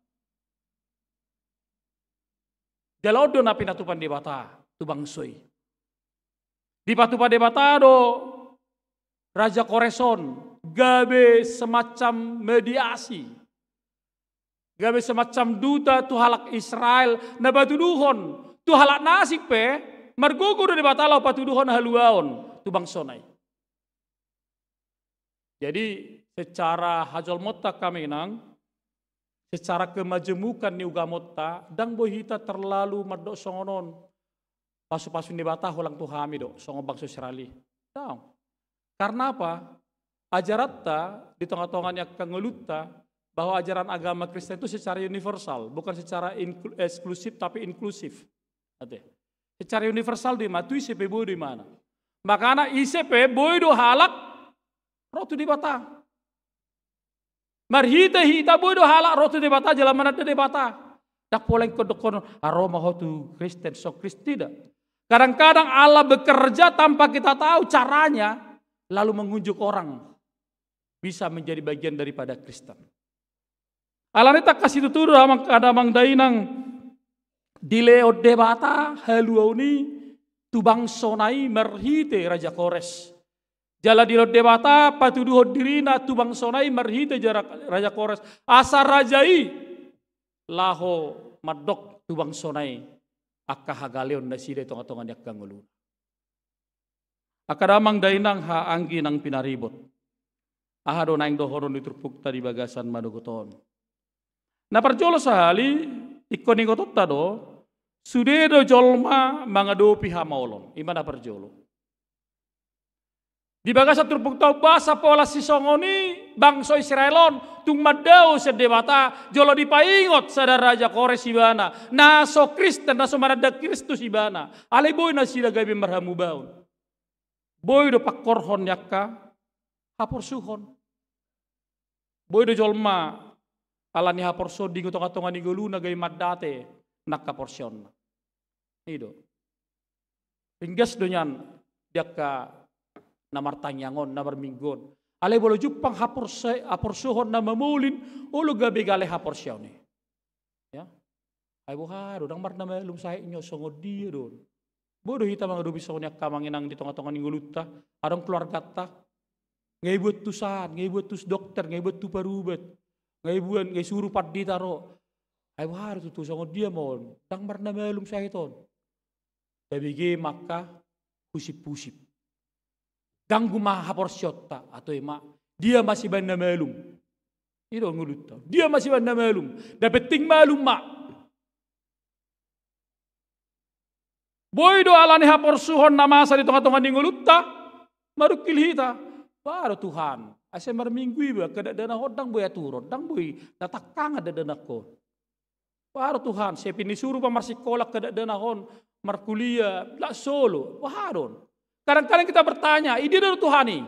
Jala on do na pinatupa Debata tu bangso i. Dipatupa Debata do Raja Kores on gabe semacam mediasi, gabe semacam duta tu halak Israel, na patuduhon tu halak na asing pe, margogo do Debata laho patuduhon haluaon tu bangsona i. Jadi, secara hajolmaonta angka amang inang, secara kemajemukan ni ugamonta, ndang boi hita terlalu mandok songon on, pasu-pasu ni Debata holan tu hami do, songon bangso Israel i. Ndang. Karena apa? Ajaranta di tonga-tonga ni angka ngolunta, bahwa ajaran agama Kristen itu secara universal, bukan secara inklu-, eksklusif, tapi inklusif. Ate. Secara universal do i ma, tu ise pe boi do ibana. Makana ise pe boi do halak ro tu Debata. Marhite hita boi do halak ro tu Debata jala mananda Debata. Ndang pola ingkon dohonon, ah, ro ma ho tu Kristen, so Kristen, tidak. Kadang-kadang Allah bekerja tanpa kita tahu caranya. lalu mengunjuk orang bisa menjadi bagian daripada Kristen. Alani i tangkas situtu do amang, angka damang dainang, dilehon Debata haluaon i tu bangsona i marhite Raja Kores. Jala dilehon Debata patuduhon dirina tu bangsona i marhite jara-, Raja Kores. Asa raja i laho mandok tu bangsona i angka hagaleon nasida i tongatonga ni angka ngoluna. Angka damang dainang, haha anggi nang pinaribot. Aha do naeng dohonon ni turpukta di bagasan manogot on? Na parjolo sahali, ingkon ingotonta do, sude do jolma mangadopi hamaolon. I ma na parjolo. Di bagasan turpukta on, boasa pola sisongon i bangso Israel on tung mandao sian Debata, jolo dipaingot sada Raja Kores ibana, na so Kristen, na so mananda Kristus ibana. Alai boi nasida gabe marhamubaon. Boi do pangkorhon ni angka haporsuhon. Boi do jolma alani haporsuhon di tongatonga ni ngoluna gabe mandate nang haporseaonna. I do. Ringgas do nian di angka na martangiang on, na marminggu on. Alai molo jumpang haporse-, haporsuhon na mamolin, olo gabe gale haporseaon i. Ya. Ai boha do, ndang marnamalum sahit nyo songon dia do on. Boi do hita mangadopi songon i angka amang inang di tongatonga ni ngolunta, adong keluargata. Nga ibuat tu san, nga ibuat tu dokter, nga ibuat tu parubat. Nga ibuat, nga isuru pandita ro. Ai boha do tutu songon dia ma on, ndang marnamalum sahit on. Tabege ma angka husiphusip. Ganggu ma haporseaonta, atau i ma, dia ma sibaen na malum. I do ngolunta. Dia ma sibaen na malum. Na penting malum ma. Boi do alani haporsuhon na masa di tongatonga ni ngolunta, marungkil hita. Boha do Tuhan, asa marminggu iba, angka dakdanak on ndang boi aturon, ndang boi na tangkangan dakdanak on. Boha do Tuhan, siapin ni suru pa marsikola angka dakdanak on, markuliah, ndang solo. Boha do on. Kadang-kadang kita bertanya, i dia do Tuhan i?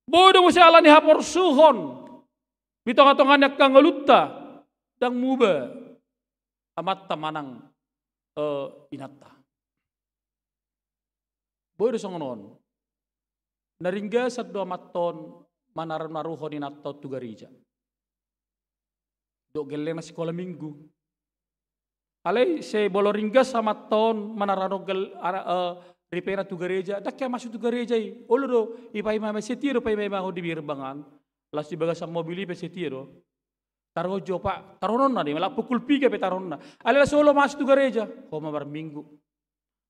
Boi do muse alani haporsuhon di tongatonga ni angka ngolunta, ndang muba amanta manang, eh, inanta. Boi do songon on. Na ringgasan do amanta on manarnaruhon inanta on tu gareja. Dok gellengna sikola minggu. Alai sai molo ringgas amanta on manarnaruhon gel-, ara-, eh, ripena tu gareja, ndang hea masuk tu gareja i. Olo do, ipaimaima, setia do paimaimahon di birbangan. Las di bagasan mobil i pe setia do. Taruhon jo, Pak, taruhonna do i, malah pukul piga pe taruhonna. Alai las olo masuk tu gareja, ho ma marminggu.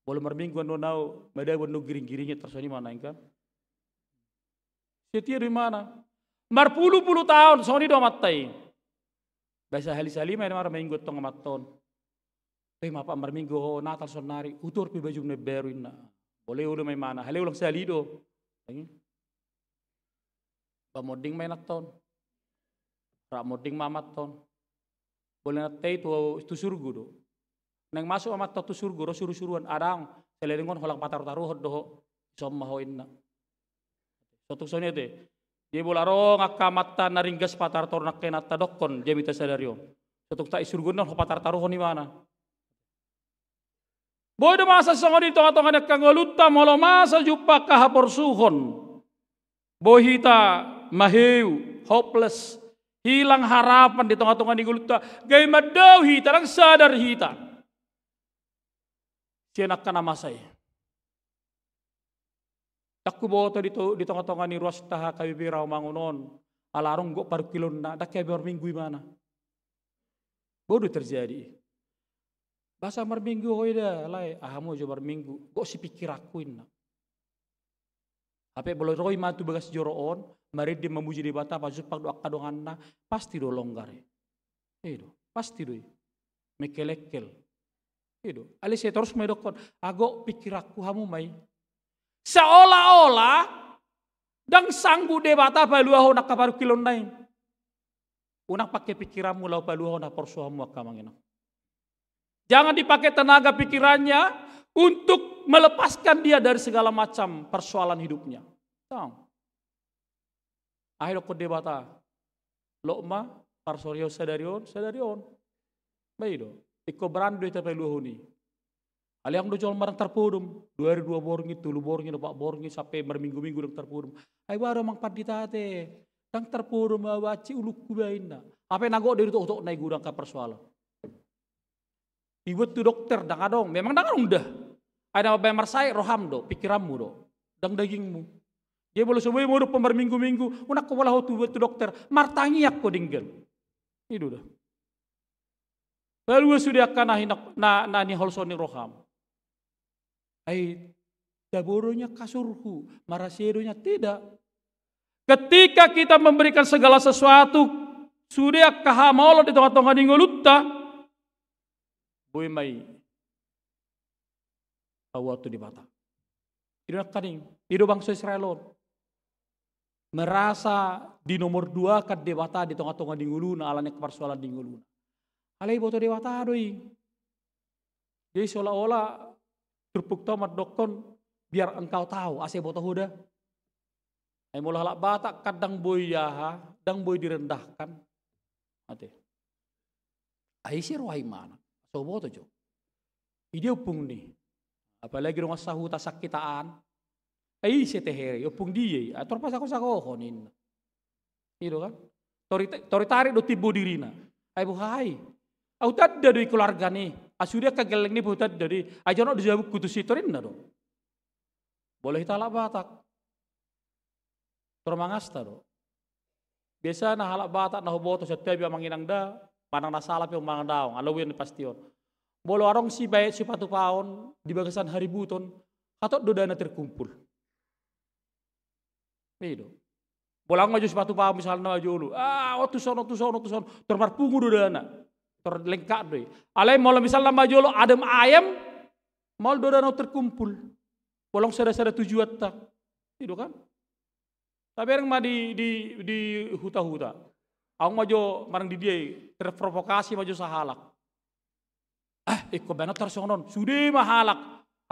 Molo marminggu annon au, madabu annon giringgiring, tarsongon i ma naeng kan. Setia do imana. Marpulupulu taon, songon i do amanta i. Ba sahalisahali ma i na marminggu antong amanta on. Pe ma Pak, marminggu ho Natal saonari, hutuhor pe bajum na imbaru, inna. Molo i olo ma imana, alai ulang sahali do. Ba monding ma inanta on. Rap monding ma amanta on. Molo inanta i tu, tu surgu do. Naeng masuk amanta on tu surgu, ro surusuruan, adong, saleleng on holan patarutaruhon do ho, dison ma ho, inna. Sotung songon i ate. Jadi molo adong angka amanta na ringgas patarutaruhon angka inanta, dokkon jamita sadari on. Sotung tat di surgu annon ho patarutaruhon imana. Boi do masa songon i di tongatonga ni angka ngolunta, molo masa jumpang angka haporsuhon. Boi hita maheu, hopeless, hilang harapan di tongatonga ni ngolunta, gabe mandao hita, ndang sadar hita sian angka na masa i. Ndang huboto di to-, di tongatonga ni ruas taha K B P Rawamangun on, ala adong gok parungkilonna, ndang hea marminggu imana. Boi do terjadi i. Boasa marminggu ho i da, lae? Aha ma jo marminggu, gok sipingkiranku, inna. Hape molo ro imana tu bagas joro on, marende mamuji Debata, pajumpang do angka donganna, pasti do longgar i. I do, pasti do i. Mengkelengkel. I do. Alai sai torus ma idokkon, ah, gok pingkiranku, hamu ma i. Seolah-olah ndang sanggup Debata paluahon angka parungkilonna i. Unang pake pingkiranmu laho paluahon haporsuhonmu, angka amang inang. Jangan dipakai tenaga pikirannya untuk melepaskan dia dari segala macam persoalan hidupnya. Tong. Aha didokkon Debata? Lok ma, parsorion sadari on, sadari on. Ba i do. Ingkon berani do hita paluahon i. Alai adong do jolma ndang tarpodom, dua ari dua borngin, tolu borngin, opat borngin, sampe marminggu-minggu ndang tarpodom. Ai boha do amang pandita ate, ndang tarpodom au, hansit ulungku ba, inna. Hape na gok do diutok-utokna i, godang angka parsoalan. Dibuat tu dokter, ndang adong, memang ndang adong da. Ai na mambahen marsahit roham do, pikiranmu do, ndang dagingmu. Jadi molo so boi modom ho marminggu-minggu, unang ho pola ho tu, tu dokter, martangiang ho denggan. I do da. Palua sude angka na hina-, na, na niholsongi roham. Ai tabo do nian kasurhu, marasi do nian, tidak. Ketika kita memberikan segala sesuatu, sude angka hamaolon di tonga-tonga ni ngolunta, boi ma i paboa tu Debata. I do nangkaning, i do bangso Israel on. Merasa dinomorduakan Debata di tonga-tonga ni ngoluna, alani angka parsoalan ni ngoluna. Alai iboto Debata do i. Jadi seolah-olah turpukta mandokkon, biar engkau tahu, asa iboto ho da. Ai molo halak Batak kan ndang boi aha, ndang boi direndahkan. Ate. Ai ise roha i, mana so boto jo. I dia ompung ni. Apalagi dongan sahuta, sakitaan. Ai ise tehe i, ompung dia i. Ai tor pasaho-sahohon, inna. I do kan? Tor i, tor i tarik do timbo dirina. Ai boha i? Au tanda do i keluarga ni. Ai sude angka gelleng ni, au tanda do i. Ai jonok do jabungku tusi, tor inna do. Molo hita halak Batak, tor mangasta do. Biasana halak Batak na huboto, santabi amang inang da, manang na sala pe manang daong, ala uian pasti on. Molo adong sibaen sipatupaon di bagasan haributon, hatop do dana terkumpul. I do. Molo adong ma jo sipatupaon misalna ma jolo, ah, on tuson, on tuson, on tuson, tor marpungu do dana. Tor lengkap do i. Alai molo misalna ma jolo adem ayem, maol do dana terkumpul. Molo adong sada-sada tujuanta. I do kan? Tabereng ma di, di, di huta-huta. Adong ma jo manang di dia i, terprovokasi ma jo sahalak. Ah, ingkon baen on tarsongon on. Sude ma halak.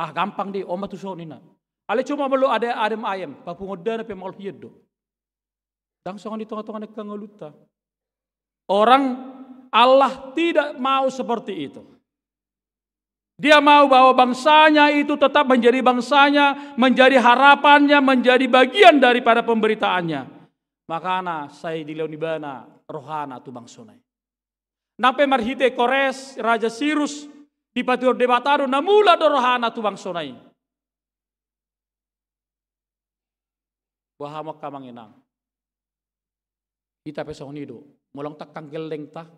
Ah, gampang do i, on ma tuson, inna. Alai cuma molo adem ayem, papunguon dana pe maol hian do. Ndang songon i di tonga-tonga ni angka ngolunta. Orang, Allah tidak mau seperti itu. Dia mau bahwa bangsanya itu tetap menjadi bangsanya, menjadi harapannya, menjadi bagian daripada pemberitaannya. Makana sai dilehon ibana rohana tu bangsona i. Nang pe marhite Kores, Raja Sirus, dipatuhor Debata do, na mulak do rohana tu bangsona i. Boha ma angka amang inang. Hita pe songon i do. Molo adong tangkang gellengta,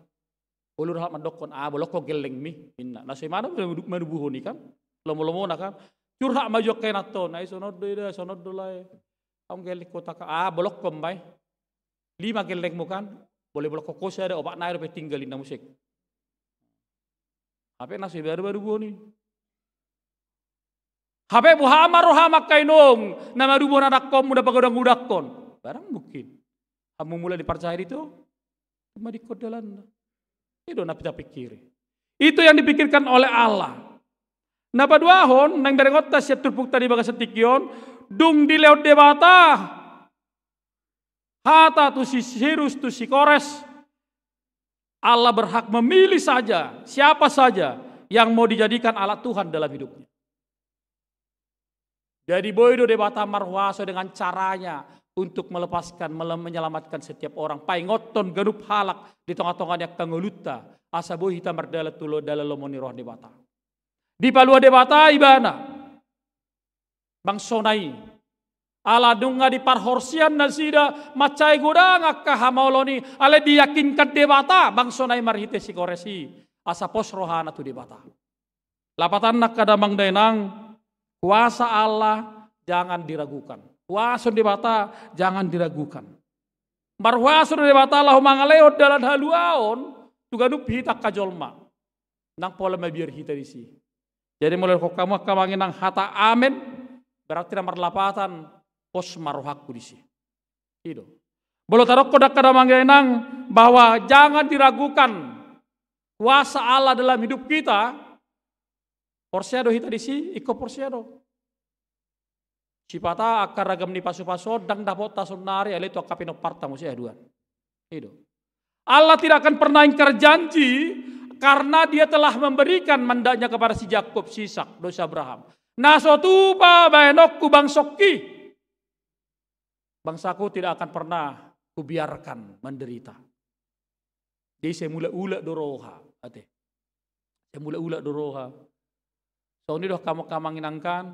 olo do halak mandokkon, ah, bolongkon gellengmi, inna. Na so i ma do manu-, manubuhon i kan. Lomo-lomona kan. Curhat ma jo angka inanta on, ai songon on do i da, songon on do lae. Adong gellengku tangkang, ah, bolongkon ma i. Lima gellengmu kan. Molo bolongkon ho sada, opat nai dope tinggal, inna muse. Hape na so i ma do manubuhon i. Hape boha ma roham angka inong, na manubuhon anakkonmu, na pagodang-godanghon? Barang mungkin. Hamu mulak diparcaya dito, madingkon dalanna. I do na pitapikiri. Itu yang dipikirkan oleh Allah. Na paduahon, naeng berengonta sian turpukta di bagasan tingki on, dung dilehon Debata hata tu si Sirus, tu si Kores, Allah berhak memilih saja, siapa saja yang mau dijadikan alat Tuhan dalam hidupnya. Jadi boi do Debata marhuaso dengan caranya untuk melepaskan, mele-, menyelamatkan setiap orang. Paingothon ganup halak di tonga-tonga ni angka ngolunta, asa boi hita mardalan tu lo-, dalan lomo ni roha ni Debata. Dipalua Debata ibana bangsona i. Ala nunga diparhorsean nasida mansai godang angka hamaolon i, alai diyakinkan Debata bangsona i marhite si Kores i, asa pos rohana tu Debata. Lapatanna angka damang dainang, kuasa Allah jangan diragukan. Kuasa Debata jangan diragukan. Marhuaso do Debata laho mangalehon dalan haluaon tu ganup hita angka jolma. Nang pola mabiar hita disi. Jadi molo didok hamu angka amang inang hata amen, berarti na marlapatan pos ma rohangku disi. I do. Molo tadokkon angka damang dainang bahwa jangan diragukan kuasa Allah dalam hidup kita, porsea do hita disi, ingkon porsea do. Sipata angka ragam ni pasupasu on ndang dapotta saonari, alai tu angka pinomparta muse haduan. I do. Allah tidak akan pernah ingkar janji Karena dia telah memberikan mandaknya kepada si Jakob, si Ishak, dohot si Abraham. Na so tupa baenonku bangsongki, bangsaku tidak akan pernah kubiarkan menderita. Jadi sai mulak-ulak do roha, ate. Sai mulak-ulak do roha. Songon i do hamu angka amang inang kan,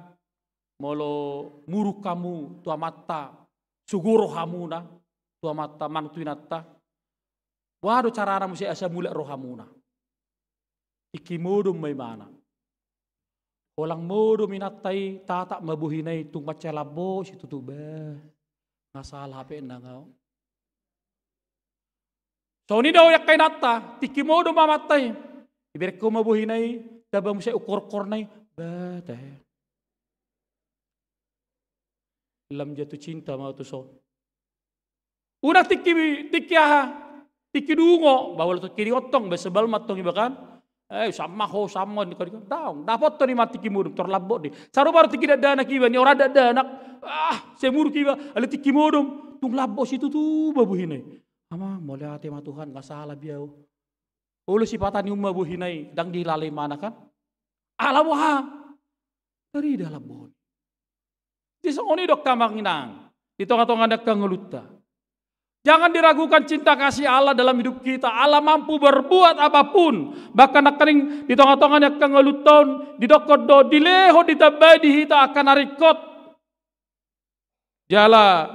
molo muruk hamu tu amanta, sugoro hamuna tu amanta manang tu inanta. Boha do carana muse asa mulak rohamuna? Tingki modom ma ibana. Holan modom inanta i, tatap ma bohina i, tung mansai lambok situtu, bah. Nga salah hape nang au. Songon i do angka inanta, tingki modom amanta i. Iberengkon ma bohina i, tamba muse ukor-ukorna i, bah, tahe. Lam jatuh cinta ma au tuson. Unang tingki, tingki aha? Tingki dungo, bah, molo tingki dingotong, bah, sebal ma tong iba kan. Eh, sama ho, sama ni kau di kan. Daong, dapothon i ma tingki modom, tor lambok do i. Sarupa do tingki dakdanak iba, ni ora dakdanak. Ah, sai muruk iba, alai tingki modom, tung lambok situtu ma bohina i. Amang, mauliate ma Tuhan, nga salah be au. Olo sipata ni uma bohina i, ndang dilala ibana kan. Ala boha? Tarida lambok on. Jadi songon i do angka amang inang, di tonga-tonga ni angka ngolunta. Jangan diragukan cinta kasih Allah dalam hidup kita. Allah mampu berbuat apapun. Bahkan nangkaning di tonga-tonga ni angka ngolunta on, didokkon do, dilehon, ditambai di hita angka na ringkot. Jala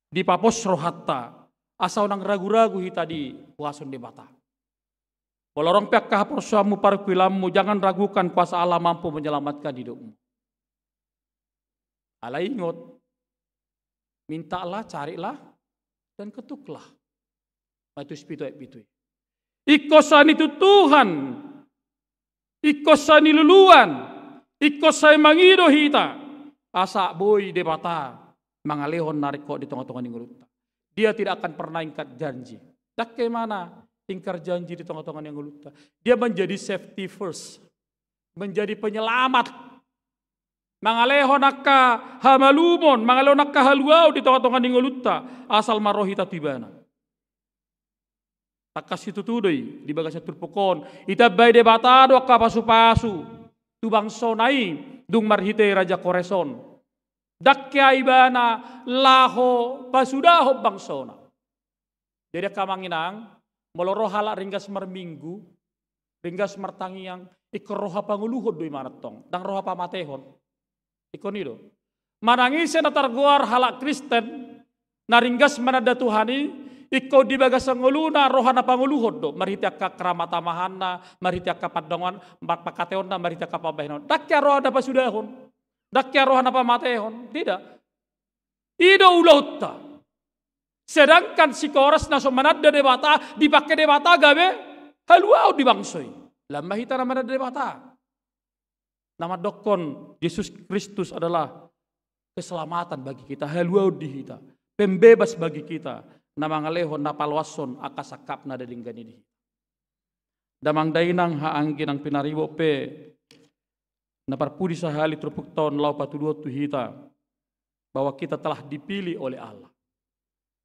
dipapos rohanta, asa unang ragu-ragu hita di huaso ni Debata. Molo adong pe angka haporseaonmu, parungkilonmu, jangan ragukan kuasa Allah mampu menyelamatkan hidupmu. Alai ingot, mintalah, carilah, dan ketuklah. Matius pitu ayat pitu i. Ingkon sai nitutuhan, ingkon sai niluluan, ingkon sai mangido hita, asa boi Debata mangalehon na ringkot di tonga-tonga ni ngolunta. Dia tidak akan pernah ingkar janji. Ndang hea ibana ingkar janji di tonga-tonga ni ngolunta. Dia menjadi safety first. Menjadi penyelamat. Mangalehon angka hamalumon, mangalehon angka haluaon di tonga-tonga ni ngolunta, asal ma ro hita tu ibana. Tangkas situtu do i di bagasan turpuk on, ditambai Debata do angka pasu-pasu tu bangsona i dung marhite Raja Kores on. Ndang hea ibana laho pasudahon bangsona. Jadi angka amang inang, molo ro halak ringgas marminggu, ringgas martangiang, ingkon roha pangoluhon do ibana tong, ndang roha pamatehon. Ingkon i do. Manang ise na targoar halak Kristen, na ringgas mananda Tuhan i, ingkon di bagasan ngoluna roha na pangoluhon do, marhite angka keramat-tamahanna, marhite angka pandangan, pangkataionna, marhite angka pambahenonna. Ndang hea roha na pasudahon, ndang hea roha na pamatehon, tidak. I do ulaonta. Sedangkan si Kores na so mananda Debata, dipangke Debata gabe haluaon di bangso i. Lam ma hita na mananda Debata. Na mandokkon Jesus Kristus adalah keselamatan bagi kita, haluaon di hita, pembebas bagi kita, na mangalehon, na paloashon angka sangkapna na denggan i di hita. Damang dainang, haha anggi nang pinaribot pe, na parpudi sahali turpukta on laho patuduhon tu hita bahwa kita telah dipilih oleh Allah.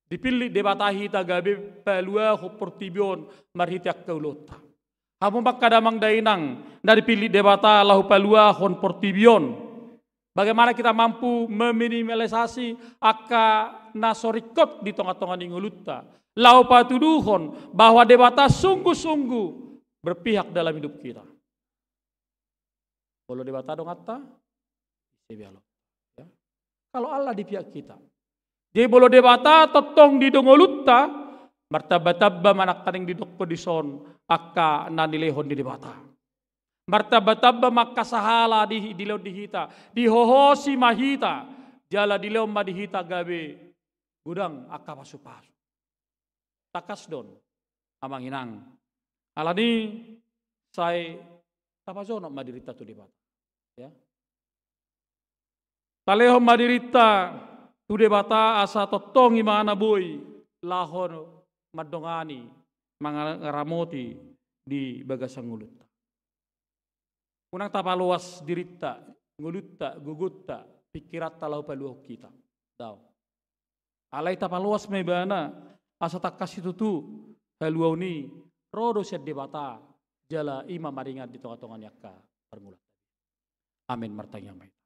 Dipillit Debata hita gabe paluahon portibi on marhite angka ulaonta. Hamu ma angka damang dainang na dipillit Debata laho paluahon portibi on, bagaimana kita mampu meminimalisasi angka na so ringkot di tonga-tonga ni ngolunta, laho patuduhon bahwa Debata sungguh-sungguh berpihak dalam hidup kita. Molo Debata donganta, ise be alonta? Ya. Kalau Allah di pihak kita. Jadi molo Debata tongtong di ngolunta, martamba-tamba ma nangkaning didokkon dison angka na nilehon ni Debata. Martamba-tamba ma angka sahala di, dilehon di hita, dihohosi ma hita, jala dilehon ma di hita gabe godang angka pasu-pasu. Tangkas do on, amang inang. Alani i sai tapajonok ma dirinta tu Debata. Ya. Talehon ma dirinta tu Debata asa tongtong ibana boi laho mandongani, mangaramoti di bagasan ngolunta. Unang tapaloas dirinta, ngolunta, gogonta, pingkiranta laho paluahon hita. Daong. Alai tapaloas ma ibana, asa tangkas situtu haluaon i ro do sian Debata, jala i ma maringan di tonga-tonga ni angka parngoluan. Amin. Martangiang ma hita.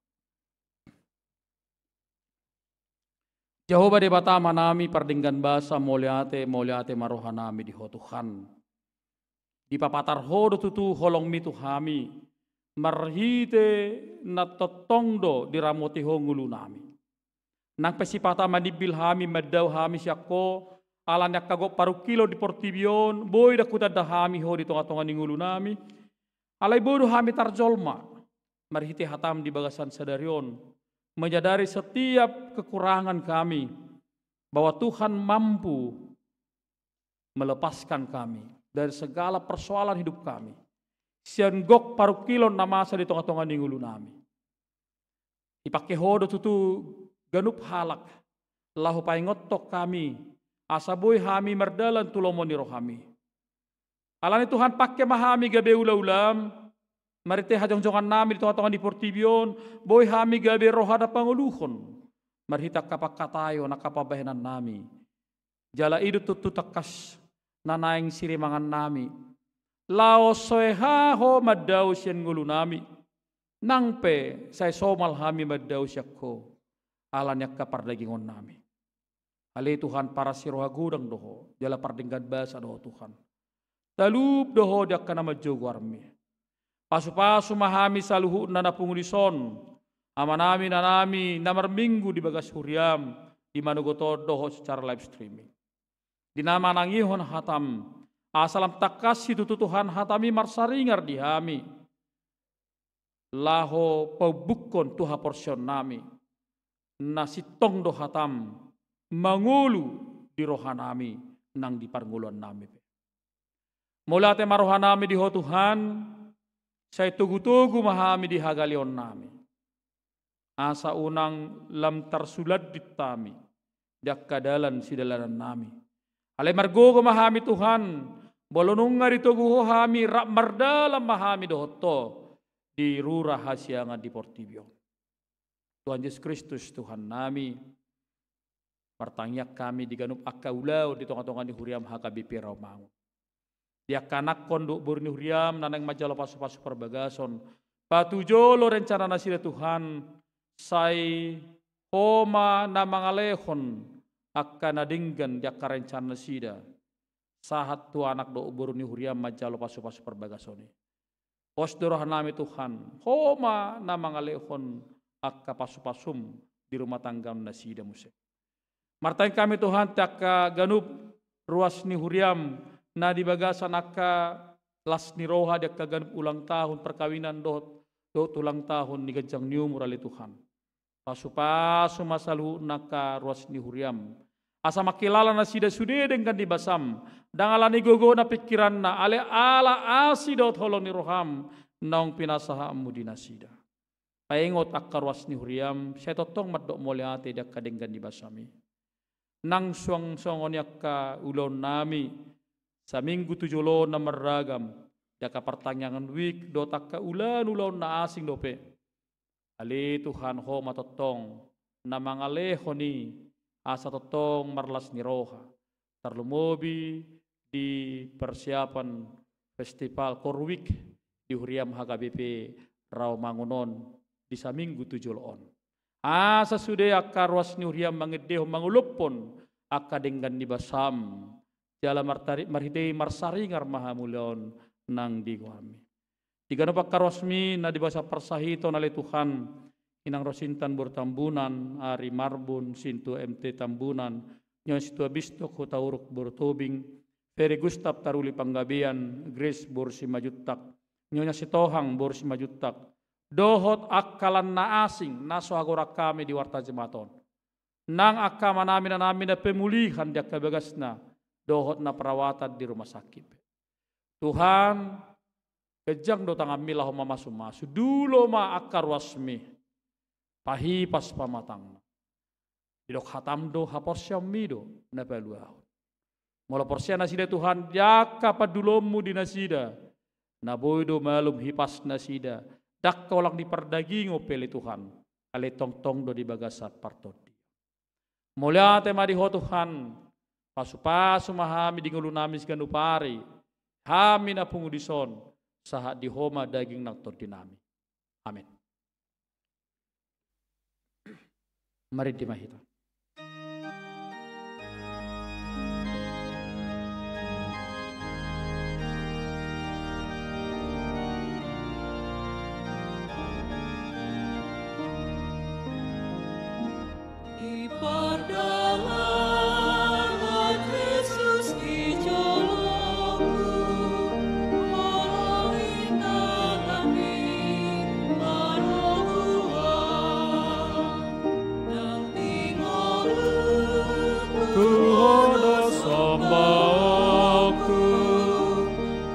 Jahowa Debata Amanami pardenggan basa, mauliate, mauliate ma rohanami di Ho Tuhan. Dipapatar Ho do tutu holongmi tu hami, marhite na tongtong do diramoti Ho ngolunami. Nang pe sipata manimbil hami, mandao hami sian Ho, ala ni angka gok parungkilon di portibi on, boi ndang hutanda hami Ho di tonga-tonga ni ngolunami. Alai boi do hami tarjolma marhite hatam di bagasan sadari on, menyadari setiap kekurangan kami, bahwa Tuhan mampu melepaskan kami dari segala persoalan hidup kami, sian gok parungkilon na masa di tonga-tonga ni ngolunami. Dipangke Ho do tutu ganup halak, laho paingothon hami, asa boi hami mardalan tu lomo ni rohami. Alani Tuhan, pangke ma hami gabe ula-ulam, marhite hajongjongannami di tonga-tonga ni portibi on, boi hami gabe roha na pangoluhon, marhite angka pangkataion, angka pambahenannami. Jala i do tutu tangkas na naeng sirimangannami, laos soeha Ho mandao sian ngolunami, nang pe sai somal hami mandao sian Ho, ala ni angka pardagingonnami. Ale Tuhan, parasi roha godang do Ho, jala pardenggan basa do Ho Tuhan. Talup do Ho di angka na manjou goarmi. Pasu-pasu ma hami saluhutna na pungu dison, amanami, inanami, na marminggu di bagas huriam, di manogot on dohot secara live streaming. Di na manangihon hatam, asa lam tangkas situtu Tuhan hatami marsaringar di hami, laho paumbukkon tu haporseaonnami, na sintong do hatam mangolu di rohanami nang di parngoluannami pe. Mauliate ma rohanami di Ho Tuhan, sai togu-togu ma hami di hagaleonnami, asa unang lam tarsulandit hami di angka dalan sidalanannami. Alai margogo ma hami Tuhan, molo nunga ditogu Ho hami, rap mardalan ma hami dohot Ho di rura hasiangan di portibi on. Tuhan Jesus Kristus Tuhannami, martangiang hami di ganup angka ulaon di tonga-tonga ni huriam H K B P Rawamangun. Di angka anakhon dohot boru ni huriam na naeng manjalo pasu-pasu parbagason, patujolo rencana nasida Tuhan, sai Ho ma na mangalehon angka na denggan di angka rencana nasida, sahat tu anak dohot boru ni huriam manjalo pasu-pasu parbagason i. Pos do rohanami Tuhan, Ho ma na mangalehon angka pasu-pasum di rumah tangga nasida muse. Martangiang hami Tuhan, tu angka ganup ruas ni huriam na di bagasan angka las ni roha di angka ganup ulang tahun perkawinan dohot, dohot ulang tahun ni ganjang ni umur ale Tuhan. Pasu-pasu ma saluhutna angka ruas ni huriam, asa mangkilala nasida sude denggan ni basam, ndang ala ni gogona pingkiranna, alai ala asi dohot holong ni roham naung pinasahatmu di nasida. Paingot angka ruas ni huriam, sai tongtong mandok mauliate di angka denggan ni basam i. Nang suang songon i angka ulaonnami, saminggu tu jolo on na marragam, di angka partangiangan wijk dohot angka ulaon-ulaon na asing dope. Ale Tuhan, Ho ma tongtong na mangalehon i, asa tongtong marlas ni roha, tarlumobi di persiapan festival Core Week di huriam H K B P Rawamangun on di saminggu tu jolo on. Asa sude angka ruas ni huriam mangendehon, mangolophon angka denggan ni basam, jala martari-, marhite i marsaringar ma hamuliaon nang di goarmi. Di ganup angka ruasmi na di bagasan parsahiton ale Tuhan, inang Rosintan boru Tambunan, Ari Marbun, Sintua M T Tambunan, Nyonya Sintua Bistok Hutauruk boru Tobing, Ferry Gustaf Taruli Panggabean, Grace boru Simanjuntak, Nyonya Sitohang boru Simanjuntak, dohot angka lan na asing na so hagoran hami di warta Jumat on. Nang angka amanami, inanami na pemulihan di angka bagasna, dohot na perawatan di rumah sakit. Tuhan, ganjang do tanganmi laho mamasu-masu, dulo ma angka ruasmi, pahipas pamatangna. Didok hatam do, haporseaonmi do na paluahon. Molo porsea nasida Tuhan, di angka panduloonmu di nasida, na boi do malum hipas nasida, ndang holan di pardagingon pe ale Tuhan, alai tongtong do di bagasan partondion. Mauliate ma di Ho Tuhan, pasu-pasu ma hami di ngolunami siganup ari, hami na pungu dison, sahat di Ho ma daging nang tondinami. Amen. Marende ma hita. Di pardalanan Jesus di jolongku, holong i tangan ni maroguan, nang di ngolungku, tu Ho do sombaonku,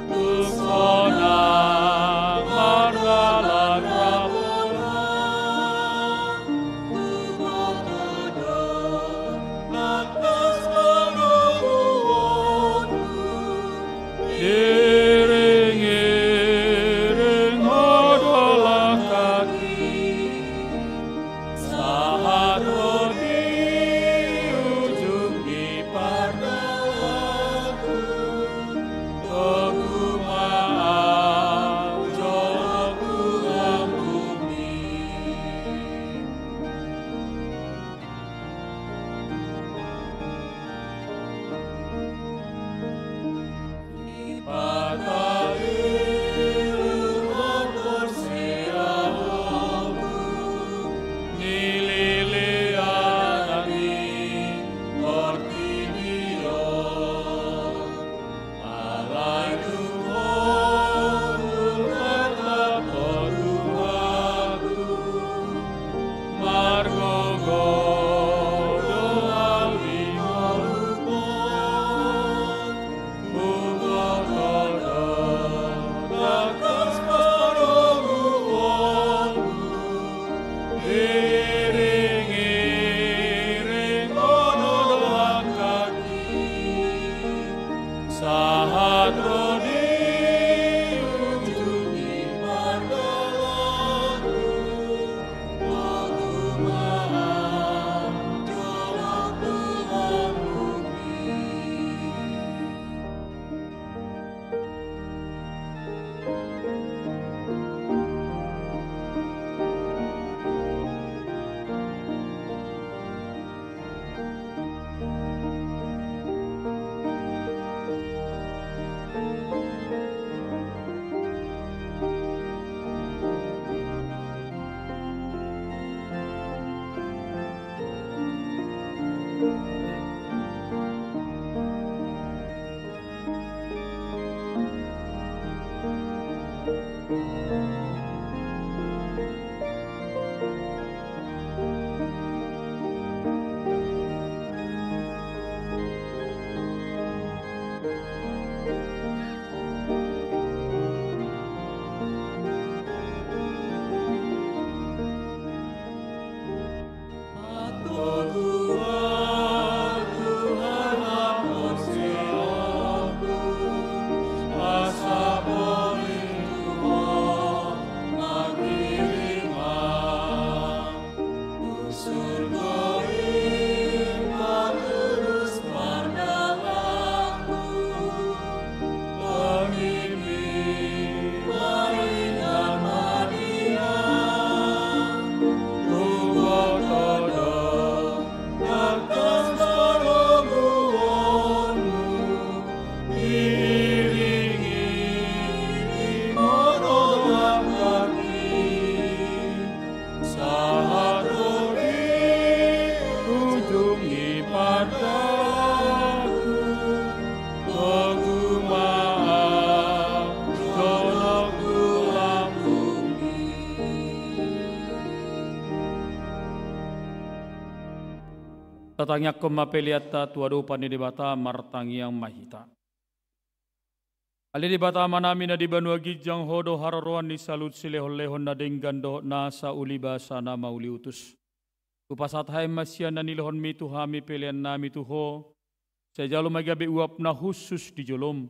tung sonang mardalan ramona. Iring-iring Ho do langkangki, sahat ro di ujung ni pardalanan. Togu ma au jolongku lambungmi. Ipatalilu ma porseaonku, nilelean ni portibi on. Alai dung Ho mulak laho tu ahu, margogo do au di ngolum on. Huboto do tangkas parungguonmu, iring-iring Ho do langkangki, sahat ro di ujung ni pardalanan. Togu ma au jolongku lambungmi. Sahat ro di ujung ni pardalanan, togu ma au jolongku lambungmi. Tatangiangkon ma peleanta tu adopan ni Debata, martangiang ma hita. Ale Debata Amanami na di banua ginjang, Ho do haroroan ni saluhut silehonlehon na denggan dohot nasa uli basa na mauliutus. Hupasahat hami ma sian na nilehonmi tu hami peleannami tu Ho, sai jalo ma gabe uap na hushus di jolom.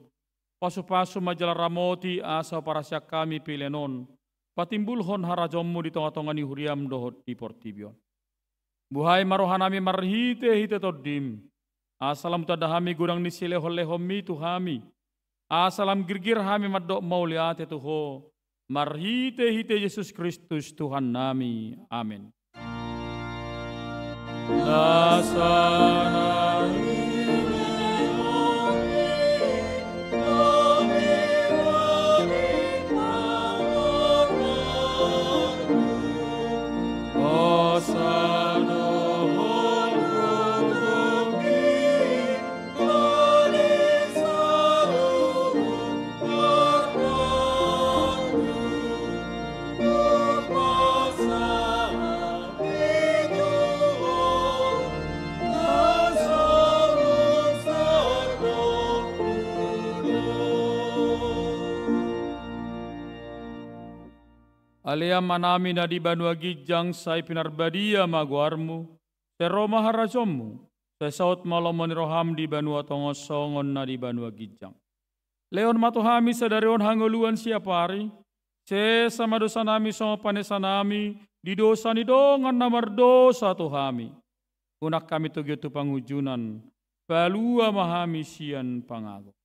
Pasupasu ma jala ramoti asa huparasian hami pelean on patimbulhon harajaonmu di tongatonga ni huriam dohot di portibi on. Buhai ma rohanami marhitehite Tondim, asa lam tanda hami godang ni silehonlehonmi tu hami, asa lam girgir hami mandok mauliate tu Ho, marhitehite Jesus Kristus Tuhannami. Amen. Ale Amanami na di banua ginjang, sai pinarbadia ma goarmu, sai ro ma harajaonmu, sai saut ma lomo ni roham di banua tonga on songon na di banua ginjang. Lehon ma tu hami sadari on hangoluan siapari, sesa ma dosanami songon panesanami di dosa ni dongan na mardosa tu hami. Unang hami togihon tu pangunjunan, palua ma hami sian pangago.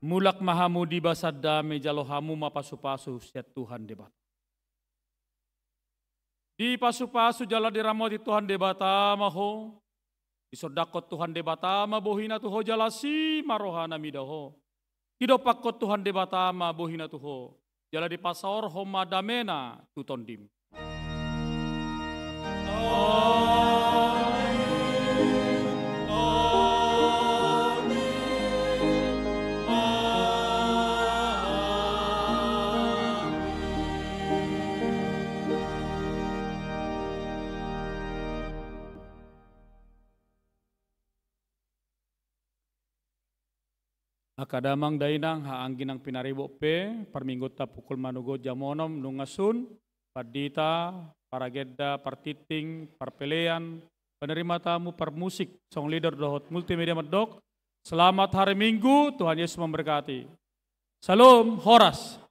Mulak ma hamu di bagasan dame, jalo hamu ma pasupasu sian Tuhan Debata. Dipasupasu jala diramoti Tuhan Debata ma ho. Disondangkon Tuhan Debata ma bohina tu ho jala asi ma rohana mida ho. Didompakkon Tuhan Debata ma bohina tu ho jala dipasaorhon ma damena tu tondim. Angka damang dainang, haha anggi nang pinaribot pe, parminggunta pukul manogot jam onom nunga sun, pandita, paragenda, partingting, parpelean, penerima tamu, parmusik, song leader dohot multimedia mandok. Selamat hari Minggu, Tuhan Yesus memberkati. Shalom, horas.